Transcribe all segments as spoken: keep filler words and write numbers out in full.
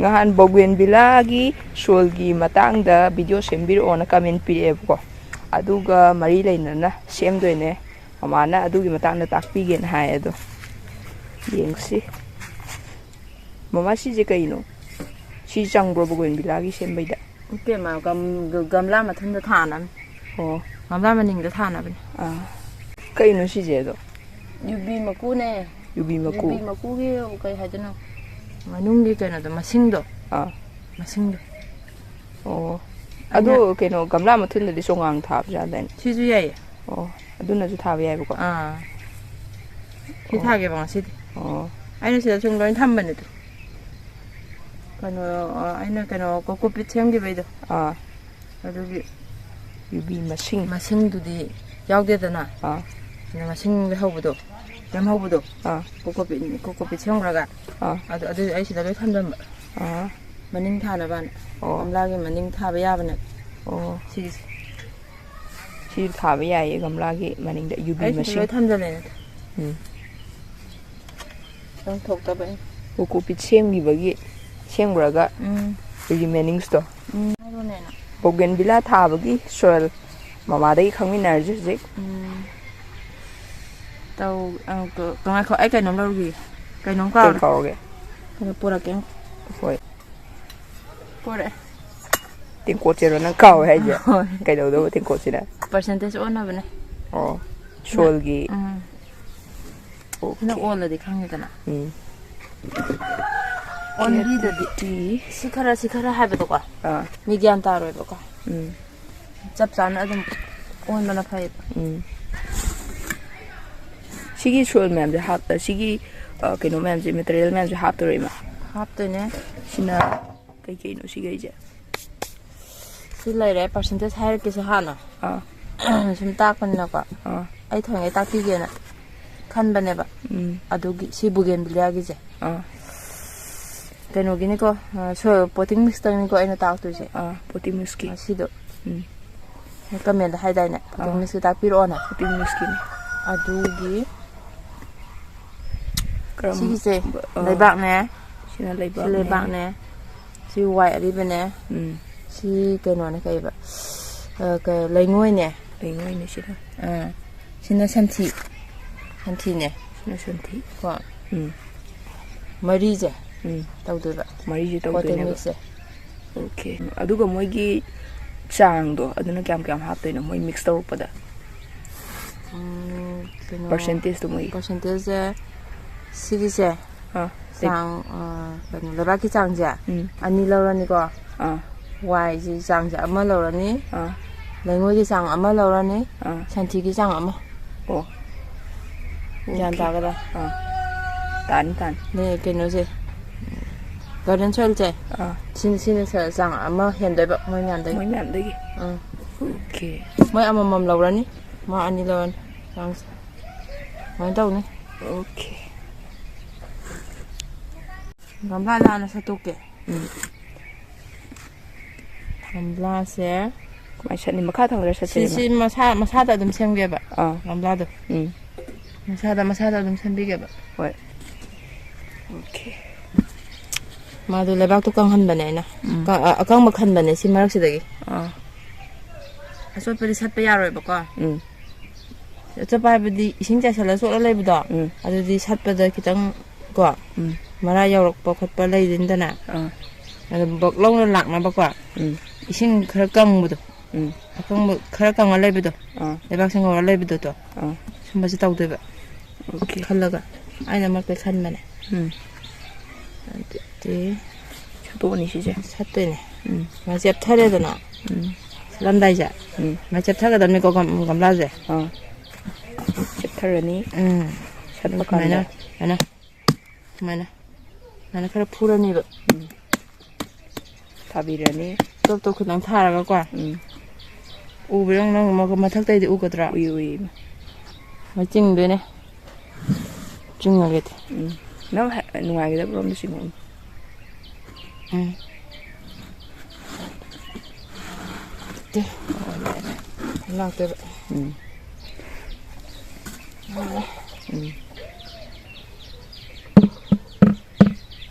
ꯅꯍꯥꯟ ꯕꯣꯒꯦꯟꯕꯤꯂꯥꯒꯤ ꯁꯣꯏꯜꯒꯤ ꯃꯇꯥꯡꯗ ꯚꯤꯗꯤꯑꯣ ꯁꯦꯝꯕꯤꯔꯛꯑꯣꯅ ꯀꯃꯦꯟ ꯄꯤꯔꯛꯑꯦꯕꯀꯣ, ꯑꯗꯨꯒ ꯃꯔꯤ ꯂꯩꯅꯅ ꯁꯦꯝꯗꯣꯏꯅꯦ꯫ ꯃꯃꯥꯅ ꯑꯗꯨꯒꯤ ꯃꯇꯥꯡꯗ ꯇꯥꯛꯄꯤꯒꯦꯅ ꯍꯥꯏ꯫ ꯑꯗꯣ ꯌꯦꯡꯁꯤ꯫ ꯃꯃꯥ, ꯁꯤꯁꯦ ꯀꯩꯅꯣ? ꯁꯤ ꯆꯪꯕ꯭ꯔꯣ ꯕꯣꯒꯦꯟꯕꯤꯂꯥꯒꯤ ꯁꯦꯝꯕꯩꯗ? ꯏꯄꯦꯝꯃ, ꯒꯝ- ꯒꯝꯂꯥ ꯃꯊꯟꯗ ꯊꯥꯅꯕꯅꯤ꯫ ꯑꯣ꯫ ꯒꯝꯂꯥ ꯃꯅꯤꯡꯗ ꯊꯥꯅꯕꯅꯤ꯫ ꯑꯥ꯫ ꯀꯩꯅꯣ ꯁꯤꯁꯦ ꯑꯗꯣ? ꯌꯨꯕꯤ ꯃꯀꯨꯅꯦ꯫ ꯌꯨꯕꯤ ꯃꯀꯨ꯫ ꯌꯨꯕꯤ ꯃꯀꯨꯒꯤ ꯀꯩ ꯍꯥꯏꯗꯣꯏꯅꯣ? ꯃꯅꯨꯡꯒꯤ ꯀꯩꯅꯣꯗꯣ, ꯃꯁꯤꯡꯗꯣ꯫ ꯑꯥ꯫ ꯃꯁꯤꯡꯗꯣ꯫ ꯑꯣ꯫ ꯑꯩꯅ ꯑꯗꯣ ꯀꯩꯅꯣ, ꯒꯝꯂꯥ ꯃꯊꯨꯟꯗꯗꯤ ꯆꯣꯡꯉꯥꯡ ꯊꯥꯕ ꯌꯥꯗꯥꯏꯅꯦ? ꯁꯤꯁꯨ ꯌꯥꯏꯌꯦ꯫ ꯑꯣ꯫ ꯑꯗꯨꯅꯁꯨ ꯊꯥꯕ ꯌꯥꯏꯕꯀꯣ? ꯑꯥ꯫ ꯁꯤ ꯑꯣ꯫ ꯊꯥꯒꯦꯕ ꯉꯁꯤꯗꯤ꯫ ꯑꯣ꯫ ꯑꯩꯅ ꯁꯤꯗ ꯁꯨꯝ ꯂꯣꯏ ꯊꯝꯕꯅꯦ꯫ ꯀꯩꯅꯣ, ꯑꯩꯅ ꯀꯩꯅꯣ ꯀꯣꯀꯣꯄꯤꯠ ꯁꯦꯝꯈꯤꯕꯩꯗꯣ꯫ ꯑꯥ꯫ ꯑꯗꯨꯒꯤ꯫ ꯌꯨꯕꯤ ꯃꯁꯤꯡ꯫ ꯃꯁꯤꯡꯗꯨꯗꯤ ꯌꯥꯎꯗꯦꯗꯅ꯫ ꯑꯥ꯫ ꯑꯗ ꯃꯁꯤꯡ ꯂꯩꯍꯧꯕꯗꯣ, ꯂꯦꯝꯍꯧꯕꯗꯣ꯫ ꯑꯥ꯫ ꯀꯣꯀꯣꯄꯤꯠ, ꯀꯣꯀꯣꯄꯤꯠ ꯁꯦꯝꯈ꯭ꯔꯒ꯫ ꯑꯥ꯫ ꯑꯗꯨ, ꯑꯗꯨ ꯑꯩ ꯁꯤꯗ ꯂꯣꯏ ꯊꯝꯖꯟꯕ꯫ ꯑꯥ꯫ ꯃꯅꯤꯡ ꯊꯥꯅꯕꯅ꯫ ꯑꯣ꯫ ꯒꯝꯂꯥꯒꯤ ꯃꯅꯤꯡ ꯊꯥꯕ ꯌꯥꯕꯅꯦ꯫ ꯑꯣ꯫ ꯁꯤꯒꯤꯁꯦ꯫ ꯁꯤ ꯊꯥꯕ ꯌꯥꯏꯌꯦ ꯒꯝꯂꯥꯒꯤ ꯃꯅꯤꯡꯗ ꯌꯨꯕꯤ ꯑꯩ ꯁꯤꯗ ꯃꯁꯤꯡ꯫ ꯂꯣꯏ ꯊꯝꯖꯜꯂꯦꯅꯦ꯫ ꯎꯝ꯫ ꯆꯪꯊꯣꯛꯇꯕ ꯑꯩꯅ꯫ ꯀꯣꯀꯣꯄꯤꯠ ꯁꯦꯝꯈꯤꯕꯒꯤ, ꯁꯦꯝꯈ꯭ꯔꯒ ꯎꯝ꯫ ꯔꯤꯃꯦꯅꯤꯡꯁꯇꯣ꯫ ꯎꯝ꯫ ꯍꯥꯏꯔꯣꯅꯦꯅ꯫ ꯕꯣꯒꯦꯟꯕꯤꯂꯥ ꯊꯥꯕꯒꯤ ꯁꯣꯏꯜ ꯃꯃꯥꯗꯒꯤ ꯈꯪꯃꯤꯟꯅꯔꯁꯤ ꯍꯧꯖꯤꯛ꯫ ꯎꯝ꯫ ꯇꯧ-, ꯑ, ꯀ-, ꯉꯥꯏꯈꯣ, ꯑꯩ ꯀꯩꯅꯣꯝ ꯂꯧꯔꯨꯈꯤꯒꯦ꯫ ꯀꯩꯅꯣꯝ ꯀꯩ ꯀꯥꯎꯔꯦ꯫ ꯀꯥꯎꯔꯒꯦ? ꯀꯩꯅꯣ ꯄꯨꯔꯛꯀꯦ꯫ ꯍꯣꯏ꯫ ꯄꯨꯔꯛꯑꯦ꯫ ꯇꯦꯡꯀꯣꯠꯁꯤꯔꯣ ꯅꯪ ꯀꯥꯎꯋꯦ ꯍꯥꯏꯁꯦ? ꯍꯣꯏ꯫ ꯀꯩꯗꯧꯗꯧꯕ ꯇꯦꯡꯀꯣꯠꯁꯤꯅ? ꯄꯥꯔꯁꯦꯟꯇꯦꯖ ꯑꯣꯟꯅꯕꯅꯦ꯫ ꯑꯣ꯫ ꯁꯣꯏꯜꯒꯤ꯫ ꯎꯝ꯫ ꯑꯣꯀꯦ꯫ ꯁꯤꯅ ꯑꯣꯜꯂꯗꯤ ꯈꯪꯉꯦꯗꯅ꯫ ꯎꯝ꯫ ꯑꯣꯟꯕꯤꯗꯗꯤ꯫ ꯁꯤ ꯈꯔ, ꯁꯤ ꯈꯔ ꯍꯥꯏꯕꯗꯣꯀꯣ꯫ ꯑꯥ꯫ ꯃꯤ ꯒ꯭ꯌꯥꯟ ꯇꯥꯔꯣꯏꯕꯀꯣ꯫ ꯎꯝ꯫ ꯆꯞ ꯆꯥꯅ ꯑꯗꯨꯝ ꯑꯣꯟꯕꯅ ꯐꯩꯌꯦꯕ꯫ ꯎꯝ꯫ ꯁꯤꯒꯤ ꯁꯣꯏꯜ ꯃꯌꯥꯝꯁꯦ ꯍꯥꯞ-, ꯁꯤꯒꯤ, ꯑ, ꯀꯩꯅꯣ ꯃꯌꯥꯝꯁꯦ, ꯃꯦꯇꯔꯤꯌꯦꯜ ꯃꯌꯥꯝꯁꯦ ꯍꯥꯞꯇꯣꯔꯛꯏꯃ꯫ ꯍꯥꯞꯇꯣꯏꯅꯦ꯫ ꯁꯤꯅ ꯀꯩꯀꯩꯅꯣ ꯁꯤꯈꯩꯁꯦ? ꯁꯤ ꯂꯩꯔꯦ, ꯄꯥꯔꯁꯦꯟꯇꯦꯖ ꯍꯥꯏꯔꯛꯀꯦꯁꯦ ꯍꯥꯟꯅ꯫ ꯑꯥ꯫ ꯁꯨꯝ ꯇꯥꯛꯄꯅꯤꯅꯀꯣ꯫ ꯑꯥ꯫ ꯑꯩ ꯊꯣꯏꯉꯩ ꯇꯥꯛꯄꯤꯒꯦꯅ ꯈꯟꯕꯅꯦꯕ꯫ ꯎꯝ꯫ ꯑꯗꯨꯒꯤ ꯁꯤ ꯕꯨꯒꯦꯟꯕꯤꯂꯤꯌꯥꯒꯤꯁꯦ꯫ ꯑꯥ꯫ ꯀꯩꯅꯣꯒꯤꯅꯤꯀꯣ, ꯑ, ꯁꯣ-, ꯄꯣꯇꯤꯡ ꯃꯤꯛꯁꯇꯪꯅꯤꯀꯣ ꯑꯩꯅ ꯇꯥꯛꯇꯣꯏꯁꯦ꯫ ꯑꯥ, ꯄꯣꯇꯤꯡ ꯃꯤꯛꯁꯀꯤ꯫ ꯉꯁꯤꯗꯣ꯫ ꯎꯝ꯫ ꯅꯪ ꯀꯃꯦꯟꯗ ꯍꯥꯏꯗꯥꯏꯅꯦ? ꯄꯣꯇꯤꯡ ꯑꯥ꯫ ꯃꯤꯛꯁꯀꯤ ꯇꯥꯛꯄꯤꯔꯛꯑꯣꯅ꯫ ꯄꯣꯇꯤꯡ ꯃꯤꯛꯁꯀꯤꯅꯤ꯫ ꯑꯗꯨꯒꯤ ꯀꯔꯝ-, ꯁꯤꯒꯤꯁꯦ ꯑꯥ꯫ ꯂꯩꯕꯥꯛꯅꯦ꯫ ꯁꯤꯅ ꯁꯤ ꯂꯩꯕꯥꯛꯅꯦ꯫ ꯂꯩꯕꯥꯛꯅꯦ꯫ ꯁꯤ ꯋꯥꯏ ꯑꯔꯤꯕꯅꯦ꯫ ꯎꯝ꯫ ꯁꯤ ꯀꯩꯅꯣꯅꯦ, ꯀꯩꯕ, ꯑ, ꯀ-, ꯂꯩꯉꯣꯏꯅꯦ꯫ ꯂꯩꯉꯣꯏꯅꯦ ꯁꯤꯅ꯫ ꯑꯥ꯫ ꯁꯤꯅ ꯁꯟꯊꯤ꯫ ꯁꯟꯊꯤꯅꯦ꯫ ꯁꯤꯅ ꯁꯟꯊꯤ꯫ ꯀꯣ꯫ ꯎꯝ꯫ ꯃꯔꯤꯁꯦ ꯎꯝ꯫ ꯇꯧꯗꯣꯏꯕ꯫ ꯃꯔꯤꯁꯦ ꯄꯣꯠꯇꯩ ꯇꯧꯗꯣꯏꯅꯦꯕ꯫ ꯃꯤꯛꯁꯁꯦ꯫ ꯑꯣꯀꯦ꯫ ꯑꯗꯨꯒ ꯃꯣꯏꯒꯤ ꯆꯥꯡꯗꯣ, ꯑꯗꯨꯅ ꯀꯌꯥꯝ ꯀꯌꯥꯝ ꯍꯥꯞꯇꯣꯏꯅꯣ ꯃꯣꯏ ꯃꯤꯛꯁ ꯇꯧꯔꯛꯄꯗ? ꯎꯝ, ꯀꯩꯅꯣ, ꯄꯔꯁꯦꯟꯇꯦꯖꯇꯣ ꯃꯣꯏꯒꯤ꯫ ꯄꯔꯁꯦꯟꯇꯦꯖꯁꯦ ꯁꯤꯒꯤꯁꯦ ꯑꯥ꯫ ꯆꯥꯡ, ꯑ, ꯀꯩꯅꯣ, ꯂꯩꯕꯥꯛꯀꯤ ꯆꯥꯡꯁꯦ ꯎꯝ꯫ ꯑꯅꯤ ꯂꯧꯔꯅꯤꯀꯣ꯫ ꯑꯥ꯫ ꯋꯥꯏꯒꯤ ꯆꯥꯡꯁꯦ ꯑꯃ ꯂꯧꯔꯅꯤ꯫ ꯑꯥ꯫ ꯂꯩꯉꯣꯏꯒꯤ ꯆꯥꯡ ꯑꯃ ꯂꯧꯔꯅꯤ꯫ ꯑꯥ꯫ ꯁꯟꯊꯤꯒꯤ ꯆꯥꯡ ꯑꯃ꯫ ꯑꯣ꯫ ꯒ꯭ꯌꯥꯟ ꯑꯣꯀꯦ꯫ ꯇꯥꯒꯗ꯭ꯔꯥ? ꯑꯥ꯫ ꯇꯥꯅꯤ, ꯇꯥꯅꯤ꯫ ꯅꯦ, ꯀꯩꯅꯣꯁꯦ, ꯒꯥꯔꯗꯦꯟ ꯁꯣꯏꯜꯁꯦ꯫ ꯑꯥ꯫ ꯁꯤꯅ, ꯁꯤꯅ ꯁ-, ꯆꯥꯡ ꯑꯃ ꯍꯦꯟꯗꯣꯏꯕ ꯃꯣꯏ ꯃꯌꯥꯝꯗꯒꯤ꯫ ꯃꯣꯏ ꯃꯌꯥꯝꯗꯒꯤ? ꯑꯥ꯫ ꯑꯣꯀꯦ꯫ ꯃꯣꯏ ꯑꯃꯃꯝ ꯂꯧꯔꯅꯤ꯫ ꯃꯥ ꯑꯅꯤ ꯂꯧꯔꯅꯤ꯫ ꯆꯥꯡꯁꯦ꯫ ꯁꯨꯃꯥꯏꯅ ꯇꯧꯅꯤ꯫ ꯑꯣꯀꯦ꯫ ꯒꯝꯂꯥ ꯂꯥꯟꯅ ꯁꯠꯇꯣꯛꯀꯦ꯫ ꯎꯝ꯫ ꯒꯝꯂꯥꯁꯦ꯫ ꯀꯃꯥꯏꯅ ꯁꯠꯅꯤ? ꯃꯈꯥ ꯊꯪꯕꯗ ꯁꯤ, ꯁꯠꯇꯣꯏꯔꯣ? ꯁꯤ ꯃꯁꯥ, ꯃꯁꯥꯗ ꯑꯗꯨꯝ ꯁꯦꯝꯒꯦꯕ꯫ ꯑꯥ꯫ ꯒꯝꯂꯥꯗꯣ꯫ ꯎꯝ꯫ ꯃꯁꯥꯗ, ꯃꯁꯥꯗ ꯑꯗꯨꯝ ꯁꯦꯝꯕꯤꯒꯦꯕ꯫ ꯍꯣꯏ꯫ ꯑꯣꯀꯦ꯫ ꯃꯥꯗꯣ ꯂꯩꯕꯥꯛꯇꯣ ꯀꯪꯍꯟꯕꯅꯦ ꯑꯩꯅ꯫ ꯎꯝ꯫ ꯀ-, ꯑ-, ꯑꯀꯪꯕ ꯈꯟꯕꯅꯦ ꯁꯤ ꯃꯔꯛꯁꯤꯗꯒꯤ꯫ ꯑꯥ꯫ ꯑꯆꯣꯠꯄꯗꯤ ꯁꯠꯄ ꯌꯥꯔꯣꯏꯕꯀꯣ꯫ ꯎꯝ꯫ ꯑꯆꯣꯠꯄ ꯍꯥꯏꯕꯗꯤ ꯏꯁꯤꯡ ꯆꯥꯏꯁꯜꯂ ꯆꯣꯠꯂ ꯂꯩꯕꯗꯣ, ꯎꯝ꯫ ꯑꯗꯨꯗꯤ ꯁꯠꯄꯗ ꯈꯤꯇꯪ ꯀꯣ, ꯎꯝ꯫ ꯃꯔꯥ ꯌꯧꯔꯛꯄ ꯈꯣꯠꯄ ꯂꯩꯗꯅ, ꯑꯥ꯫ ꯑꯗꯨꯝ ꯕꯛ ꯂꯧꯅ ꯂꯥꯛꯅꯕꯀꯣ, ꯎꯝ꯫ ꯏꯁꯤꯡ ꯈꯔ ꯀꯪꯕꯗꯣ, ꯎꯝ꯫ ꯑꯀꯪꯕ ꯈꯔ ꯀꯪꯉ ꯂꯩꯕꯗꯣ, ꯑꯥ꯫ ꯂꯩꯕꯥꯛꯁꯤꯡ ꯉꯧꯔ ꯂꯩꯕꯗꯣ, ꯑꯥ꯫ ꯁꯨꯝꯕꯁꯦ ꯇꯧꯗꯣꯏꯕ꯫ ꯑꯣꯀꯦ꯫ ꯈꯜꯂꯒ ꯑꯩꯅ ꯃꯔꯛꯇ ꯈꯟꯕꯅꯦ꯫ ꯎꯝ꯫ ꯑꯗꯨꯗꯤ ꯁꯠꯇꯣꯛꯑꯅꯤ ꯁꯤꯁꯦ꯫ ꯁꯠꯇꯣꯏꯅꯦ꯫ ꯎꯝ꯫ ꯃꯥ ꯆꯦꯞꯊꯔꯦꯗꯅ꯫ ꯎꯝ꯫ ꯁꯠꯂꯝꯗꯥꯏꯁꯦ꯫ ꯎꯝ꯫ ꯃꯥ ꯆꯦꯞꯊꯒꯗꯕꯅꯤꯀꯣ ꯒꯝ-, ꯒꯝꯂꯥꯁꯦ꯫ ꯑꯥ꯫ ꯆꯦꯞꯊꯔꯅꯤ꯫ ꯎꯝ꯫ ꯁꯠꯄ ꯁꯨꯃꯥꯏꯅ, ꯀꯥꯟꯗ꯫ ꯁꯨꯃꯥꯏꯅ꯫ ꯁꯨꯃꯥꯏꯅ꯫ ꯁꯨꯃꯥꯏꯅ ꯈꯔ ꯐꯨꯔꯅꯦꯕ꯫ ꯎꯝ꯫ ꯊꯥꯕꯤꯔꯅꯤ꯫ ꯇꯣꯞ ꯇꯣꯞ ꯈꯤꯇꯪ ꯊꯥꯔꯒꯀꯣ꯫ ꯎꯝ꯫ ꯎꯕ꯭ꯔꯥ ꯌꯦꯡꯉꯨ ꯅꯪ ꯃ-, ꯃꯊꯛꯇꯩꯗꯤ ꯎꯒꯗ꯭ꯔꯥ? ꯎꯏ, ꯎꯏ꯫ ꯃꯣꯏ ꯆꯤꯡꯗꯣꯏꯅꯦ꯫ ꯆꯤꯡꯉꯒꯦꯗꯤ꯫ ꯎꯝ꯫ ꯅꯪ ꯍ-, ꯅꯨꯡꯉꯥꯏꯒꯗꯕ ꯔꯣꯝꯗ ꯆꯤꯡꯉꯛꯎ꯫ ꯎꯝ꯫ ꯇꯦ꯫ ꯂꯥꯛꯇꯣꯏꯕ꯫ ꯎꯝ꯫ ꯎꯝ꯫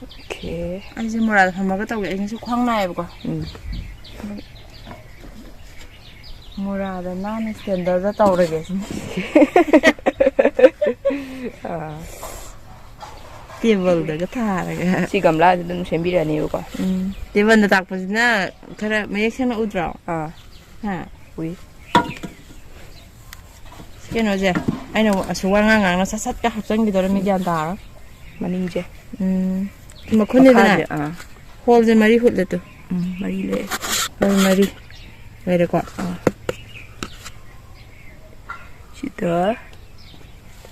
ꯑꯣꯀꯦ꯫ ꯑꯩꯁꯦ ꯃꯣꯔꯥꯗ ꯐꯝꯃꯒ ꯇꯧꯒꯦ꯫ ꯑꯩ ꯉꯁꯤ ꯈ꯭ꯋꯥꯡ ꯅꯥꯏꯌꯦꯕꯀꯣ꯫ ꯎꯝ꯫ ꯃꯣꯔꯥꯗ ꯅꯥꯟꯅ ꯁꯦꯟꯗꯜꯗ ꯇꯧꯔꯒꯦ ꯁꯤꯅꯤ꯫ ꯑꯥ꯫ ꯇꯦꯕꯜꯗꯒ ꯊꯥꯔꯒ꯫ ꯁꯤ ꯒꯝꯂꯥꯁꯤꯗ ꯑꯗꯨꯝ ꯁꯦꯝꯕꯤꯔꯛꯑꯅꯦꯕꯀꯣ꯫ ꯎꯝ꯫ ꯇꯦꯕꯜꯗ ꯇꯥꯛꯄꯁꯤꯅ ꯈꯔ ꯃꯌꯦꯛ ꯁꯦꯡꯅ ꯎꯗ꯭ꯔꯣ? ꯑꯥ꯫ ꯍꯥ? ꯎꯏ꯫ ꯀꯩꯅꯣꯁꯦ, ꯑꯩꯅ ꯑꯁꯨꯛ ꯋꯥ ꯉꯥꯡ ꯉꯥꯡꯅ ꯁꯠ ꯁꯠꯀ ꯍꯥꯞꯆꯤꯟꯈꯤꯗꯧꯔꯝꯃꯤ, ꯒ꯭ꯌꯥꯟ ꯇꯥꯔꯣꯏ꯫ ꯃꯅꯤꯡꯁꯦ꯫ ꯎꯝ꯫ ꯃꯈꯨꯟꯅꯤꯗꯅ꯫ ꯃꯈꯥꯁꯦ, ꯑꯥ꯫ ꯍꯣꯜꯁꯦ ꯃꯔꯤ ꯍꯨꯠꯂꯦ ꯇꯨ꯫ ꯎꯝ, ꯃꯔꯤ ꯂꯩ꯫ ꯍꯣꯜ ꯃꯔꯤ ꯂꯩꯔꯦꯀꯣ꯫ ꯑꯥ꯫ ꯁꯤꯗ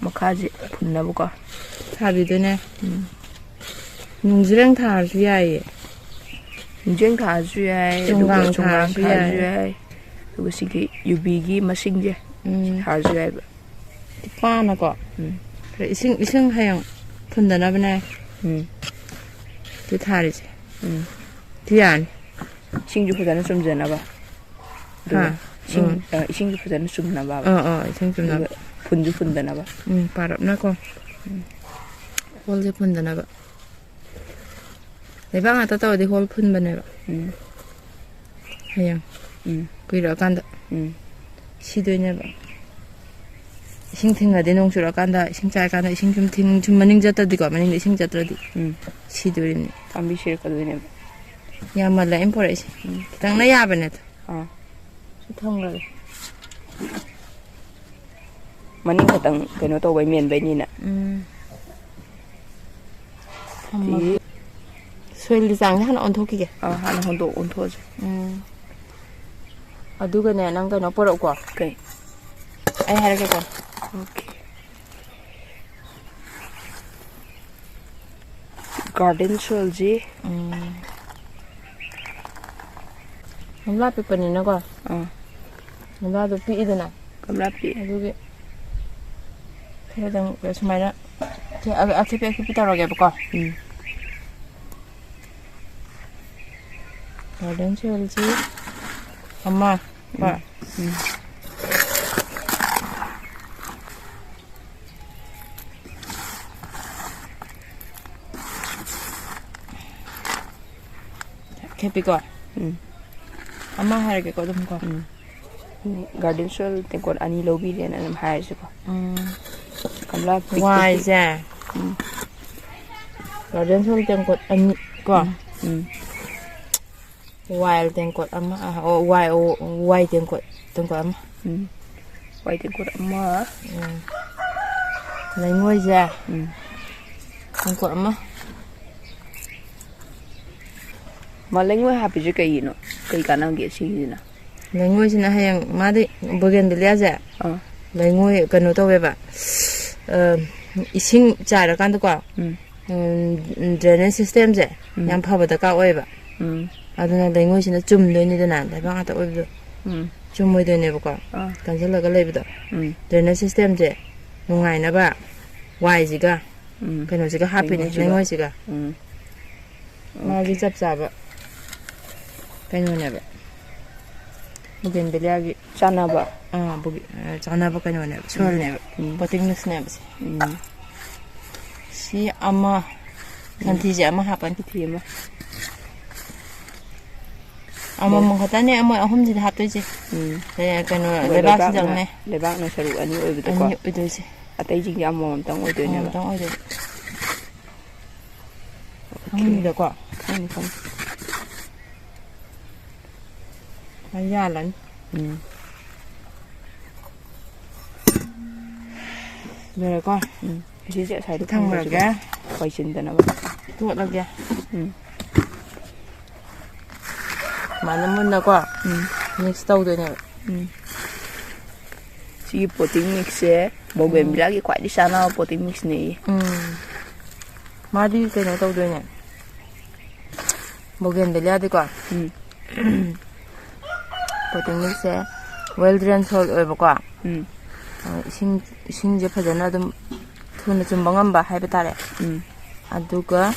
ꯃꯈꯥꯁꯦ ꯐꯨꯟꯅꯕꯀꯣ꯫ ꯊꯥꯕꯤꯗꯣꯏꯅꯦ꯫ ꯎꯝ꯫ ꯅꯨꯡꯖ꯭ꯔꯦꯡ ꯊꯥꯔꯁꯨ ꯌꯥꯏꯌꯦ꯫ ꯅꯨꯡꯖ꯭ꯔꯦꯡ ꯊꯥꯔꯁꯨ ꯌꯥꯏ, ꯑꯗꯨꯒ ꯆꯣꯡꯒꯥꯡ ꯆꯣꯡꯒꯥꯡ ꯊꯥꯔꯁꯨ ꯊꯥꯔꯁꯨ ꯌꯥꯏ꯫ ꯌꯥꯏ꯫ ꯑꯗꯨꯒ ꯁꯤꯒꯤ ꯌꯨꯕꯤꯒꯤ ꯃꯁꯤꯡꯁꯦ ꯎꯝ꯫ ꯊꯥꯔꯁꯨ ꯌꯥꯏꯕ꯫ ꯄꯥꯅꯀꯣ꯫ ꯎꯝ꯫ ꯈꯔ ꯏꯁꯤꯡ, ꯏꯁꯤꯡ ꯍꯌꯦꯡ ꯐꯨꯟꯗꯅꯕꯅꯦ꯫ ꯎꯝ꯫ ꯑꯗꯨ ꯊꯥꯔꯤꯁꯦ꯫ ꯎꯝ꯫ ꯁꯤ ꯌꯥꯔꯅꯤ꯫ ꯏꯁꯤꯡꯁꯨ ꯐꯖꯅ ꯆꯨꯝꯖꯅꯕ꯫ ꯑꯗꯨꯒ ꯍꯥ? ꯏꯁꯤꯡ, ꯎꯝ꯫ ꯑ, ꯏꯁꯤꯡꯁꯨ ꯐꯖꯅ ꯆꯨꯝꯅꯕ꯫ ꯑꯥ, ꯑꯥ, ꯏꯁꯤꯡ ꯆꯨꯝꯅꯕ꯫ ꯑꯗꯨꯒ ꯐꯨꯟꯁꯨ ꯐꯨꯟꯗꯅꯕ꯫ ꯎꯝ, ꯄꯥꯔꯞꯅꯀꯣ꯫ ꯎꯝ꯫ ꯍꯣꯜꯁꯦ ꯐꯨꯟꯗꯅꯕ꯫ ꯂꯩꯕꯥꯛ ꯉꯥꯛꯇ ꯇꯧꯔꯗꯤ ꯍꯣꯜ ꯐꯨꯟꯕꯅꯦꯕ꯫ ꯎꯝ꯫ ꯍꯌꯦꯡ꯫ ꯎꯝ꯫ ꯀꯨꯏꯔꯛꯑꯀꯥꯟꯗ꯫ ꯎꯝ꯫ ꯁꯤꯗꯣꯏꯅꯦꯕ꯫ ꯏꯁꯤꯡ ꯊꯤꯡꯉꯗꯤ, ꯅꯣꯡ ꯆꯨꯔꯛꯑꯀꯥꯟꯗ, ꯏꯁꯤꯡ ꯆꯥꯏꯔꯀꯥꯟꯗ, ꯏꯁꯤꯡ ꯁꯨꯝ ꯊꯤꯡ-, ꯁꯨꯝ ꯃꯅꯤꯡ ꯆꯠꯇ꯭ꯔꯗꯤꯀꯣ, ꯃꯅꯤꯡꯗ ꯏꯁꯤꯡ ꯆꯠꯇ꯭ꯔꯗꯤ ꯎꯝ꯫ ꯁꯤꯗꯣꯔꯤꯕꯅꯤ꯫ ꯄꯥꯝꯕꯤ ꯁꯤꯔꯛꯀꯗꯣꯏꯅꯦꯕ꯫ ꯌꯥꯝꯃꯜꯂꯦ ꯑꯩꯅ ꯄꯣꯔꯛꯏꯁꯦ꯫ ꯎꯝ꯫ ꯈꯤꯇꯪꯅ ꯌꯥꯕꯅꯦ ꯑꯗꯣ꯫ ꯑꯥ꯫ ꯁꯤ ꯊꯝꯈ꯭ꯔꯒꯦ꯫ ꯃꯅꯤꯡ ꯈꯛꯇꯪ ꯀꯩꯅꯣ ꯇꯧꯕꯩ ꯃꯦꯟꯕꯩꯅꯤꯅ꯫ ꯎꯝ꯫ ꯊꯝꯃꯒꯦ꯫ ꯁꯤ ꯁꯣꯏꯜꯒꯤ ꯆꯥꯡꯁꯦ ꯍꯥꯟꯅ ꯑꯣꯟꯊꯣꯛꯈꯤꯒꯦ꯫ ꯑꯥ, ꯍꯥꯟꯅ ꯍꯣꯟꯗꯣꯛ-, ꯑꯣꯟꯊꯣꯛꯑꯁꯦ꯫ ꯎꯝ꯫ ꯑꯗꯨꯒꯅꯦ, ꯅꯪ ꯀꯩꯅꯣ ꯄꯨꯔꯛꯎꯀꯣ꯫ ꯀꯩ? ꯑꯩ ꯍꯥꯏꯔꯛꯀꯦꯀꯣ꯫ ꯑꯣꯀꯦ꯫ ꯒꯥꯔꯗꯦꯟ ꯁꯣꯏꯜꯁꯤ꯫ ꯎꯝ꯫ ꯒꯝꯂꯥ ꯄꯤꯛꯄꯅꯤꯅꯀꯣ꯫ ꯑꯥ꯫ ꯒꯝꯂꯥꯗꯣ ꯄꯤꯛꯏꯗꯅ꯫ ꯒꯝꯂꯥ ꯄꯤꯛꯑꯦ꯫ ꯑꯗꯨꯒꯤ ꯈꯔꯗꯪ ꯁꯨꯃꯥꯏꯅ ꯑꯊꯦ-, ꯑꯊꯦꯠꯄꯤ ꯑꯊꯦꯠꯄꯤ ꯇꯧꯔꯒꯦꯕꯀꯣ꯫ ꯎꯝ꯫ ꯒꯥꯔꯗꯦꯟ ꯁꯣꯏꯜꯁꯤ ꯑꯃ ꯀꯣ꯫ ꯎꯝ꯫ ꯎꯝ꯫ ꯈꯦꯠꯄꯤꯀꯣ꯫ ꯎꯝ꯫ ꯑꯃ ꯍꯥꯏꯔꯒꯦꯀꯣ ꯑꯗꯨꯝ ꯀꯣ꯫ ꯎꯝ꯫ ꯒꯥꯔꯗꯦꯟ ꯁꯣꯏꯜ ꯇꯦꯡꯀꯣꯠ ꯑꯅꯤ ꯂꯧꯕꯤꯔꯦꯅ ꯑꯗꯨꯝ ꯍꯥꯏꯔꯁꯤꯀꯣ꯫ ꯎꯝ꯫ ꯒꯝꯂꯥ ꯄꯤꯛ ꯄꯤꯛ ꯄꯤꯛ꯫ ꯋꯥꯏꯁꯦ꯫ ꯎꯝ꯫ ꯒꯥꯔꯗꯦꯟ ꯁꯣꯏꯜ ꯇꯦꯡꯀꯣꯠ ꯑꯅꯤ ꯀꯣ꯫ ꯎꯝ꯫ ꯎꯝ꯫ ꯋꯥꯏꯜ ꯇꯦꯡꯀꯣꯠ ꯑꯃ, ꯑ, ꯑꯣ, ꯋꯥꯏ, ꯑꯣ, ꯋꯥꯏ ꯇꯦꯡꯀꯣꯠ, ꯇꯦꯡꯀꯣꯠ ꯑꯃ꯫ ꯎꯝ꯫ ꯋꯥꯏ ꯇꯦꯡꯀꯣꯠ ꯑꯃ꯫ ꯎꯝ꯫ ꯂꯩꯉꯣꯏꯁꯦ꯫ ꯎꯝ꯫ ꯇꯦꯡꯀꯣꯠ ꯑꯃ꯫ ꯃꯥ ꯂꯩꯉꯣꯏ ꯍꯥꯞꯄꯤꯁꯦ ꯀꯩꯒꯤꯅꯣ? ꯀꯩ ꯀꯥꯟꯅꯒꯦ ꯁꯤꯒꯤꯁꯤꯅ? ꯂꯩꯉꯣꯏꯁꯤꯅ ꯍꯌꯦꯡ ꯃꯥꯗꯤ ꯕꯣꯒꯦꯟꯕꯤꯂꯤꯌꯥꯁꯦ ꯑꯥ꯫ ꯂꯩꯉꯣꯏ ꯀꯩꯅꯣ ꯇꯧꯋꯦꯕ, ꯑ, ꯏꯁꯤꯡ ꯆꯥꯏꯔꯀꯥꯟꯗꯀꯣ, ꯎꯝ꯫ ꯎꯝ, drainage system ꯁꯦ ꯎꯝ꯫ ꯌꯥꯝ ꯐꯕ ꯗꯔꯀꯥꯔ ꯑꯣꯏꯌꯦꯕ꯫ ꯎꯝ꯫ ꯑꯗꯨꯅ ꯂꯩꯉꯣꯏꯁꯤꯅ ꯆꯨꯝꯗꯣꯏꯅꯤꯗꯅ, ꯂꯩꯕꯥꯛ ꯉꯥꯛꯇ ꯑꯣꯏꯕꯗꯣ ꯎꯝ꯫ ꯆꯨꯝꯃꯣꯏꯗꯣꯏꯅꯦꯕꯀꯣ꯫ ꯑꯥ꯫ ꯀꯟꯁꯤꯜꯂꯒ ꯂꯩꯕꯗꯣ꯫ ꯎꯝ꯫ Drainage system ꯁꯦ ꯅꯨꯡꯉꯥꯏꯅꯕ ꯋꯥꯏꯁꯤꯒ ꯎꯝ꯫ ꯀꯩꯅꯣꯁꯤꯒ ꯍꯥꯞꯄꯤꯅꯦ, ꯂꯩꯉꯣꯏꯁꯤꯒ꯫ ꯂꯩꯉꯣꯏꯁꯤꯒ꯫ ꯎꯝ꯫ ꯃꯥꯒꯤ ꯑꯣꯀꯦ꯫ ꯆꯞ ꯆꯥꯕ ꯀꯩꯅꯣꯅꯦꯕ꯫ ꯕꯣꯒꯦꯟꯕꯤꯂꯤꯌꯥꯒꯤ ꯆꯥꯟꯅꯕ꯫ ꯑꯥ, ꯕꯣꯒꯦ-, ꯑ, ꯆꯥꯟꯅꯕ ꯀꯩꯅꯣꯅꯦꯕ, ꯎꯝ꯫ Soil ꯅꯦꯕ꯫ ꯎꯝ꯫ Potting mix ꯅꯦꯕ ꯁꯦ꯫ ꯎꯝ꯫ ꯁꯤ ꯑꯃ, ꯎꯝ꯫ ꯁꯟꯊꯤꯁꯦ ꯑꯃ ꯍꯥꯞꯄꯅꯤ꯫ ꯁꯟꯊꯤ ꯑꯃ꯫ ꯑꯃꯃꯝ ꯈꯛꯇꯅꯦ ꯃꯣꯏ ꯑꯍꯨꯝꯁꯤꯗ ꯍꯥꯞꯇꯣꯏꯁꯦ꯫ ꯎꯝ꯫ ꯑꯦ, ꯀꯩꯅꯣ, ꯑꯗꯨꯒ ꯂꯩꯕꯥꯛ ꯂꯩꯕꯥꯛꯁꯤꯗ ꯂꯩꯕꯥꯛꯅ, ꯑꯃꯨꯛꯅꯦ꯫ ꯂꯩꯕꯥꯛꯅ ꯁꯔꯨꯛ ꯑꯅꯤ ꯑꯣꯏꯕꯗꯣꯀꯣ꯫ ꯑꯅꯤ ꯑꯣꯏꯗꯣꯏꯁꯦ꯫ ꯑꯇꯩꯁꯤꯡꯗꯤ ꯑꯃꯃꯝꯇꯪ ꯑꯣꯏꯗꯣꯏꯅꯦꯕ꯫ ꯑꯃꯃꯝꯇꯪ ꯑꯣꯏꯗꯣꯏꯕ꯫ ꯑꯣꯀꯦ꯫ ꯈꯪꯉꯤꯗꯀꯣ? ꯈꯪꯉꯤ, ꯈꯪꯉꯤ꯫ ꯃꯩ ꯌꯥꯜꯂꯅꯤ꯫ ꯎꯝ꯫ ꯂꯣꯏꯔꯦꯀꯣ? ꯎꯝ꯫ ꯁꯤꯁꯦ ꯑꯁꯥꯏꯗ ꯊꯝꯈ꯭ꯔꯁꯤꯀꯣ꯫ ꯊꯝꯈ꯭ꯔꯒꯦ꯫ ꯋꯥꯏꯁꯤꯟꯗꯅꯕ꯫ ꯇꯣꯠꯂꯒꯦ꯫ ꯎꯝ꯫ ꯁꯨꯃꯥꯏꯅ ꯃꯨꯟꯅꯀꯣ ꯎꯝ꯫ Mix ꯇꯧꯗꯣꯏꯅꯦꯕ꯫ ꯎꯝ꯫ ꯁꯤꯒꯤ potting mix ꯁꯦ ꯎꯝ꯫ Bougainvillea ꯒꯤ ꯈ꯭ꯋꯥꯏꯗꯒꯤ ꯆꯥꯅꯕ potting mix ꯅꯦꯌꯦ꯫ ꯎꯝ꯫ ꯃꯥꯗꯤ ꯀꯩꯅꯣ ꯇꯧꯗꯣꯏꯅꯦ꯫ Bougainvillea ꯗꯤꯀꯣ꯫ ꯎꯝ꯫ Potting mix ꯁꯦ well drain soil ꯑꯣꯏꯕꯀꯣ꯫ ꯎꯝ꯫ ꯑ, ꯏꯁꯤꯡ, ꯏꯁꯤꯡꯁꯦ ꯐꯖꯅ ꯑꯗꯨꯝ ꯊꯨꯅ ꯆꯨꯝꯕ ꯉꯝꯕ ꯍꯥꯏꯕ ꯇꯥꯔꯦ꯫ ꯎꯝ꯫ ꯑꯗꯨꯒ,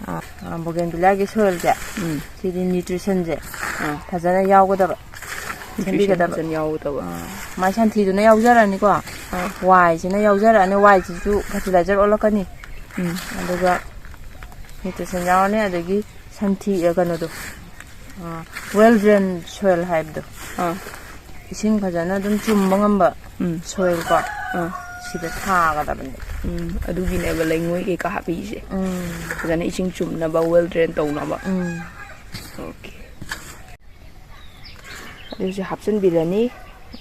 ꯑ, ꯑ, Bougainvillea ꯒꯤ soil ꯁꯦ, ꯎꯝ꯫ ꯁꯤꯗꯤ nutrition ꯁꯦ ꯑꯥ꯫ ꯐꯖꯅ ꯌꯥꯎꯒꯗꯕ, nutrition ꯁꯦꯝꯕꯤꯒꯗꯕ꯫ ꯐꯖꯅ ꯌꯥꯎꯒꯗꯕ꯫ ꯑ, ꯃꯥꯏ ꯁꯟꯊꯤꯗꯨꯅ ꯌꯥꯎꯖꯔꯅꯤꯀꯣ꯫ ꯑꯥ꯫ ꯋꯥꯏꯁꯤꯅ ꯌꯥꯎꯖꯔꯛꯑꯅꯤ, ꯋꯥꯏꯁꯤꯁꯨ fertilizer ꯑꯣꯜꯂꯛꯀꯅꯤ꯫ ꯎꯝ꯫ ꯑꯗꯨꯒ nutrition ꯌꯥꯎꯔꯅꯤ, ꯑꯗꯒꯤ ꯁꯟꯊꯤ, ꯑ, ꯀꯩꯅꯣꯗꯣ, Well drained soil ꯍꯥꯏꯕꯗꯣ, ꯑꯥ ꯏꯁꯤꯡ ꯐꯖꯅ ꯑꯗꯨꯝ ꯆꯨꯝꯕ ꯉꯝꯕ ꯎꯝ soil ꯀꯣ, ꯑꯥ ꯁꯤꯗ ꯊꯥꯒꯗꯕꯅꯦ. ꯎꯝ ꯑꯗꯨꯒꯤꯅꯦꯕ ꯂꯩꯉꯣꯏ ꯀꯩꯀꯥ ꯍꯥꯞꯄꯤꯁꯦ꯫ ꯎꯝ ꯐꯖꯅ ꯏꯁꯤꯡ ꯆꯨꯝꯅꯕ, well drain ꯇꯧꯅꯕ꯫ ꯎꯝ ꯑꯣꯀꯦ꯫ ꯑꯗꯨꯁꯨ ꯍꯥꯞꯆꯤꯟꯕꯤꯔꯅꯤ꯫